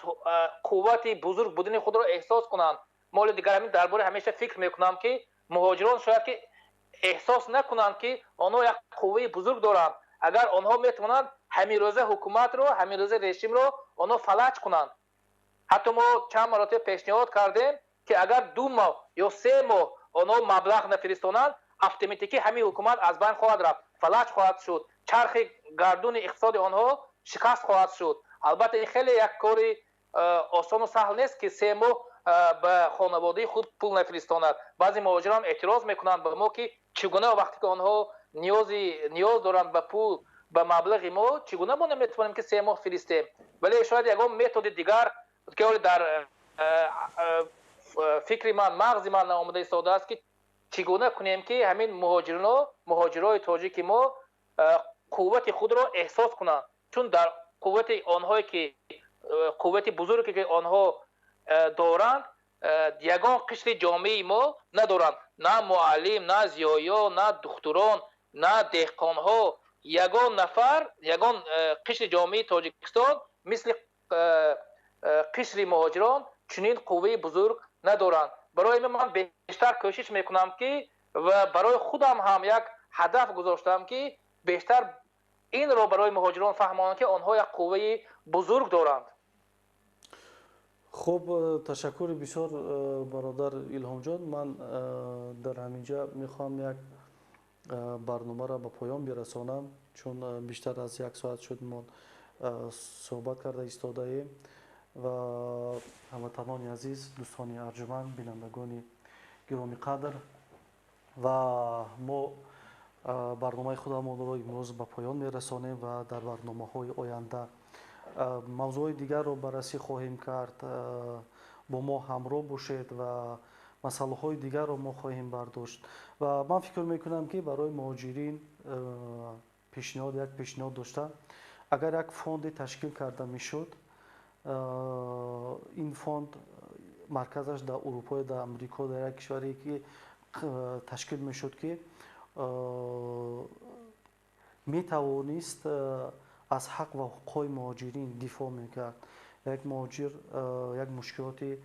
қуввати бузург будани худро эҳсос кунанд. Мо ҳоло дигар ҳамин дар бораи ҳамеша фикр мекунам, ки муҳоҷирон шояд ки эҳсос накунанд, ки онҳо як қувваи бузург доранд. Агар онҳо метавонанд ҳамин рӯза ҳукуматро, ҳамин рӯза режимро онҳо фалаҷ кунанд. Ҳатто мо чанд маротиба пешниҳод кардем, ки агар 2 моҳ ё 3 моҳ онҳо маблағ нафиристонанд, автоматикӣ ҳамин ҳукумат аз байн хоҳад рафт, фалаҷ хоҳад шуд, чархи гардуни иқтисоди онҳо шикаст хоҳад шуд. Албатта, ин хеле як кори осону саҳл нест, ки 3 моҳ ба хонаводаи худ пул нафиристонад. Баъзе муҳоҷирон эътироз мекунанд ба мо, ки чӣ гуна вақте ки онҳо ниёз доранд ба пул, ба маблағи мо, чӣ гуна мо наметавонем, ки 3 моҳ фиристем. Вале шояд ягон методи дигар, ки ҳоле дар фикри ман, мағзи ман наомада истодааст, ки чӣ гуна кунем, ки ҳамин муҳоҷирино, муҳоҷирои тоҷики мо қуввати худро эҳсос кунанд. Чун дар қуввати онҳое ки қуввати бузурге ки онҳо доранд, ягон қишри ҷомеаи мо надоранд: на муаллим, на зиёиё, на духтурон, на деҳқонҳо. Ягон нафар, ягон қишри ҷомеаи Тоҷикистон мисли қишри муҳоҷирон чунин қувваи бузург надоранд. Барои ин ман бештар кӯшиш мекунам, ки ва барои худам ҳам як ҳадаф гузоштам, ки бештар инро барои муҳоҷирон фаҳмонам, ки онҳо як қувваи бузург доранд. Хуб, ташаккури бисёр, бародар Илҳомҷон. Ман дар ҳамин ҷа мехоҳам як барномаро ба поён бирасонам, чун бештар аз як соат шуд мо суҳбат карда истодаем. Ва ҳамватанони азиз, дӯстони арҷуманд, бинандагони гиромиқадр, ва мо барномаи худамонро имрӯз ба поён мерасонем ва дар барномаҳои оянда мавзӯъҳои дигарро баррасӣ хоҳем кард. Бо мо ҳамроҳ бошед ва масъалаҳои дигарро мо хоҳем бардошт. Ва ман фикр мекунам, ки барои муҳоҷирин пешниҳод, як пешниҳод дошта, агар як фонде ташкил карда мешуд, ин фонд марказаш дар Урупо ё дар Амрико, дар як кишваре ки ташкил мешуд, ки метавонист аз ҳақ ва ҳуқуқҳои муҳоҷирин дифоъ мекард. Як муҳоҷир як мушкилоти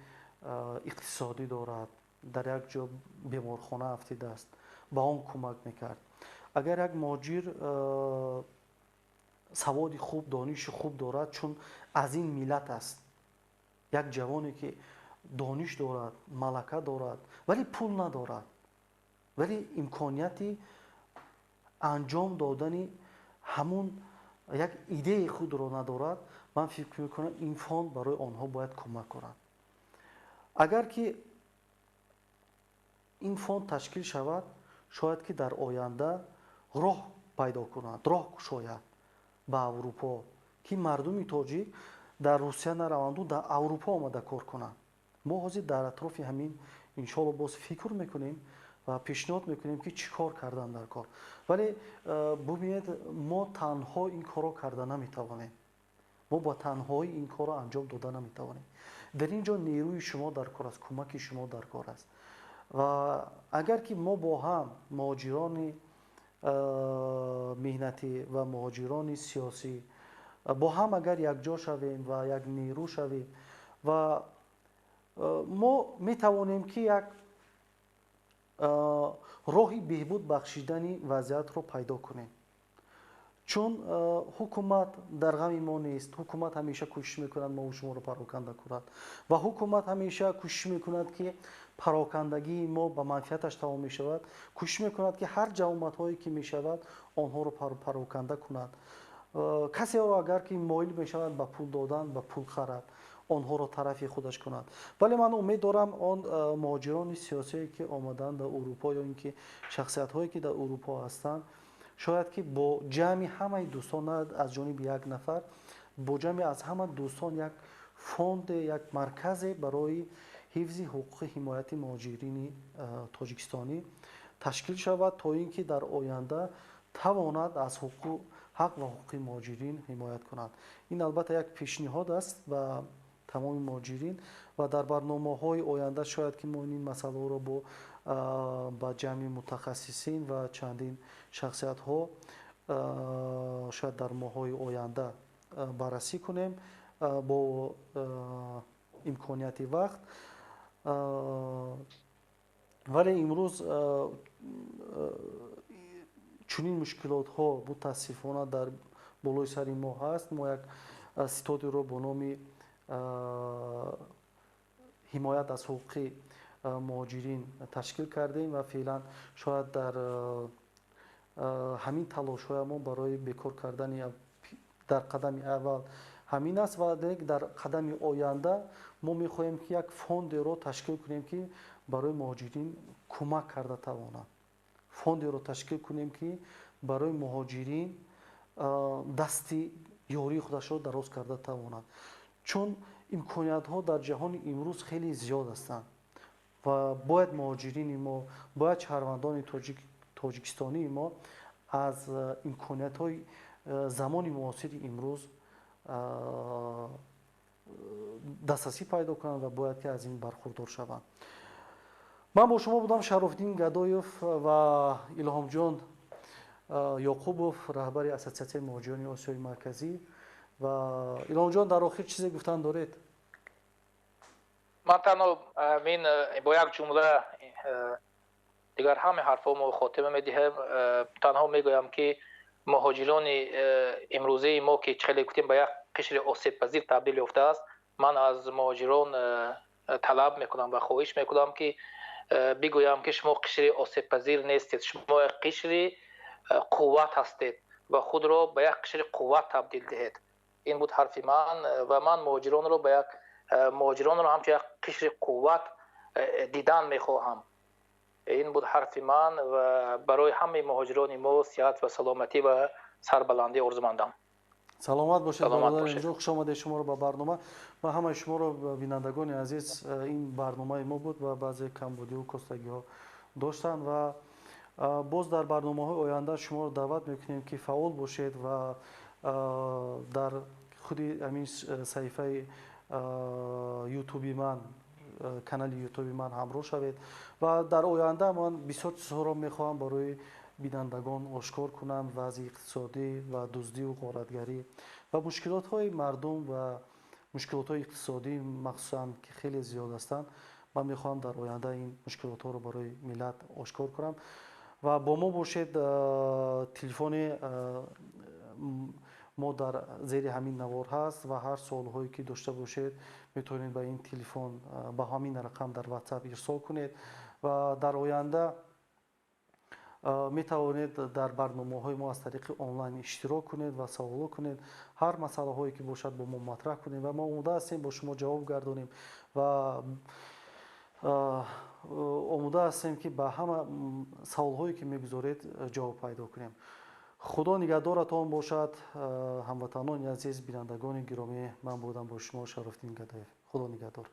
иқтисодӣ дорад, дар як ҷо беморхона афтидааст, ба он кӯмак мекард. Агар як муҳоҷир саводи хуб, дониши хуб дорад, чун аз ин миллат аст, як ҷавоне ки дониш дорад, малака дорад, вале пул надорад, вале имконияти анҷом додани ҳамун як идеяи худро надорад, ман фикр мекунам, ин фонд барои онҳо бояд кӯмак кунад. Агар ки ин фонд ташкил шавад, шояд ки дар оянда роҳ пайдо кунад, роҳ кушояд ба Аврупо, ки мардуми тоҷик дар Русия нараванду дар Аврупо омада кор кунанд. Мо ҳозир дар атрофи ҳамин, иншоалло, боз фикр мекунем ва пешниҳод мекунем, ки чӣ кор кардан дар кор. Вале бубинед, мо танҳо ин корро карда наметавонем, мо ба танҳоӣ ин корро анҷом дода наметавонем. Дар ин ҷо нерӯи шумо дар кор аст, кӯмаки шумо дар кор аст. Ва агар ки мо бо ҳам, муҳоҷирони меҳнатӣ ва муҳоҷирони сиёсӣ, бо ҳам агар якҷо шавем ва як нерӯ шавем, ва мо метавонем, ки як роҳи беҳбуд бахшидани вазъиятро пайдо кунем. Чун ҳукумат дар ғами мо нест. Ҳукумат ҳамеша кӯшиш мекунад мову шуморо пароканда кунад ва ҳукумат ҳамеша кӯшиш мекунад, ки парокандагии мо ба манфиаташ тамом мешавад. Кӯшиш мекунад, ки ҳар ҷамоатҳое ки мешавад, онҳоро пароканда кунад. Касеро агар ки моил мешавад ба пул додан, ба пул харад, онҳоро тарафи худаш кунад. Вале ман умед дорам, он муҳоҷирони сиёсие ки омаданд дар Урупо ё ин ки шахсиятҳое ки дар Урупо ҳастанд, шояд ки бо ҷамъи ҳамаи дӯстон, на аз ҷониби як нафар, бо ҷамъи аз ҳама дӯстон як фонде, як марказе барои ҳифзи ҳуқуқи ҳимояти муҳоҷирини тоҷикистонӣ ташкил шавад, то ин ки дар оянда тавонад аз ҳақ ва ҳуқуқи муҳоҷирин ҳимоят кунад. Ин албатта як пешниҳод аст ба тамоми муҳоҷирин ва дар барномаҳои оянда шояд ки мо ин масъалаҳоро бо ба ҷамъи мутахассисин ва чандин шахсиятҳо шояд дар моҳҳои оянда баррасӣ кунем бо имконияти вақт. Вале имрӯз чунин мушкилотҳо мутаассифона дар болои сари мо ҳаст. Мо як ситодиро бо номи ҳимоят аз ҳуқуқи муҳоҷирин ташкил кардем ва феълан шояд дар ҳамин талошҳоямон барои бекор кардани дар қадами аввал ҳамин аст ва дар қадами оянда мо мехоҳем, ки як фондеро ташкил кунем, ки барои муҳоҷирин кӯмак карда тавонад. Фондеро ташкил кунем, ки барои муҳоҷирин дасти ёрии худашро дароз карда тавонад, чун имкониятҳо дар ҷаҳони имрӯз хеле зиёд ҳастанд ва бояд муҳоҷирини мо, бояд шаҳрвандони тоҷикистонии мо аз имкониятҳои замони муосири имрӯз дастрасӣ пайдо кунанд ва бояд ки аз ин бархурдор шаванд. Ман бо шумо будам Шарофиддин Гадоев ва Илҳомҷон Ёқубов, раҳбари Ассотсиатсияи муҳоҷирони Осиёи Марказӣ. Ва Илҳомҷон, дар охир чизе гуфтан доред? Ман танҳо мин бо як ҷумла дигар ҳамаи ҳарфҳо мо хотима медиҳем. Танҳо мегӯям, ки муҳоҷирони имрӯзаи мо, ки хеле гуфтем, ба як қишри осебпазир табдил ёфтааст, ман аз муҳоҷирон талаб мекунам ва хоҳиш мекунам, ки бигӯям, ки шумо қишри осебпазир нестед, шумо як қишри қувват ҳастед ва худро ба як қишри қувват табдил диҳед. Ин буд ҳарфи ман ва ман муҳоҷиронро ба як муҳоҷиронро ҳамчун як қишри қувват дидан мехоҳам. Ин буд ҳарфи ман ва барои ҳамаи муҳоҷирони мо сиҳат ва саломатӣ ва сарбаландӣ орзумандам. Саломат бошед, бародари инҷо. Хуш омадед шуморо ба барнома ва ҳамаи шуморо, бинандагони азиз. Ин барномаи мо буд ва баъзе камбудиҳу костагиҳо доштанд ва боз дар барномаҳои оянда шуморо даъват мекунем, ки фаъол бошед ва дар худи ҳамин саҳифаи ютуби ман, канали ютуби ман ҳамроҳ шавед ва дар оянда ман бисёр чизҳоро мехоҳам барои бинандагон ошкор кунам: вазъи иқтисодӣ ва дуздиву ғоратгарӣ ва мушкилотҳои мардум ва мушкилотҳои иқтисодӣ махсусан, ки хеле зиёд ҳастанд. Ман мехоҳам дар оянда ин мушкилотҳоро барои миллат ошкор кунам ва бо мо бошед. Телефони мо дар зери ҳамин навор ҳаст ва ҳар суолҳое ки дошта бошед, метавонед ба ин телефон, ба ҳамин рақам дар WhatsApp ирсол кунед ва дар оянда метавонед дар барномаҳои мо аз тариқи онлайн иштирок кунед ва саволо кунед. Ҳар масъалаҳое ки бошад, бо мо матраҳ кунед ва мо омода ҳастем бо шумо ҷавоб гардонем ва омода ҳастем, ки ба ҳама саволҳое ки мегузоред, ҷавоб пайдо кунем. Худо нигаҳдоратон бошад, ҳамватанони азиз, бинандагони гиромӣ. Ман будам бо шумо Шарофиддин Гадоев. Худо нигаҳдор.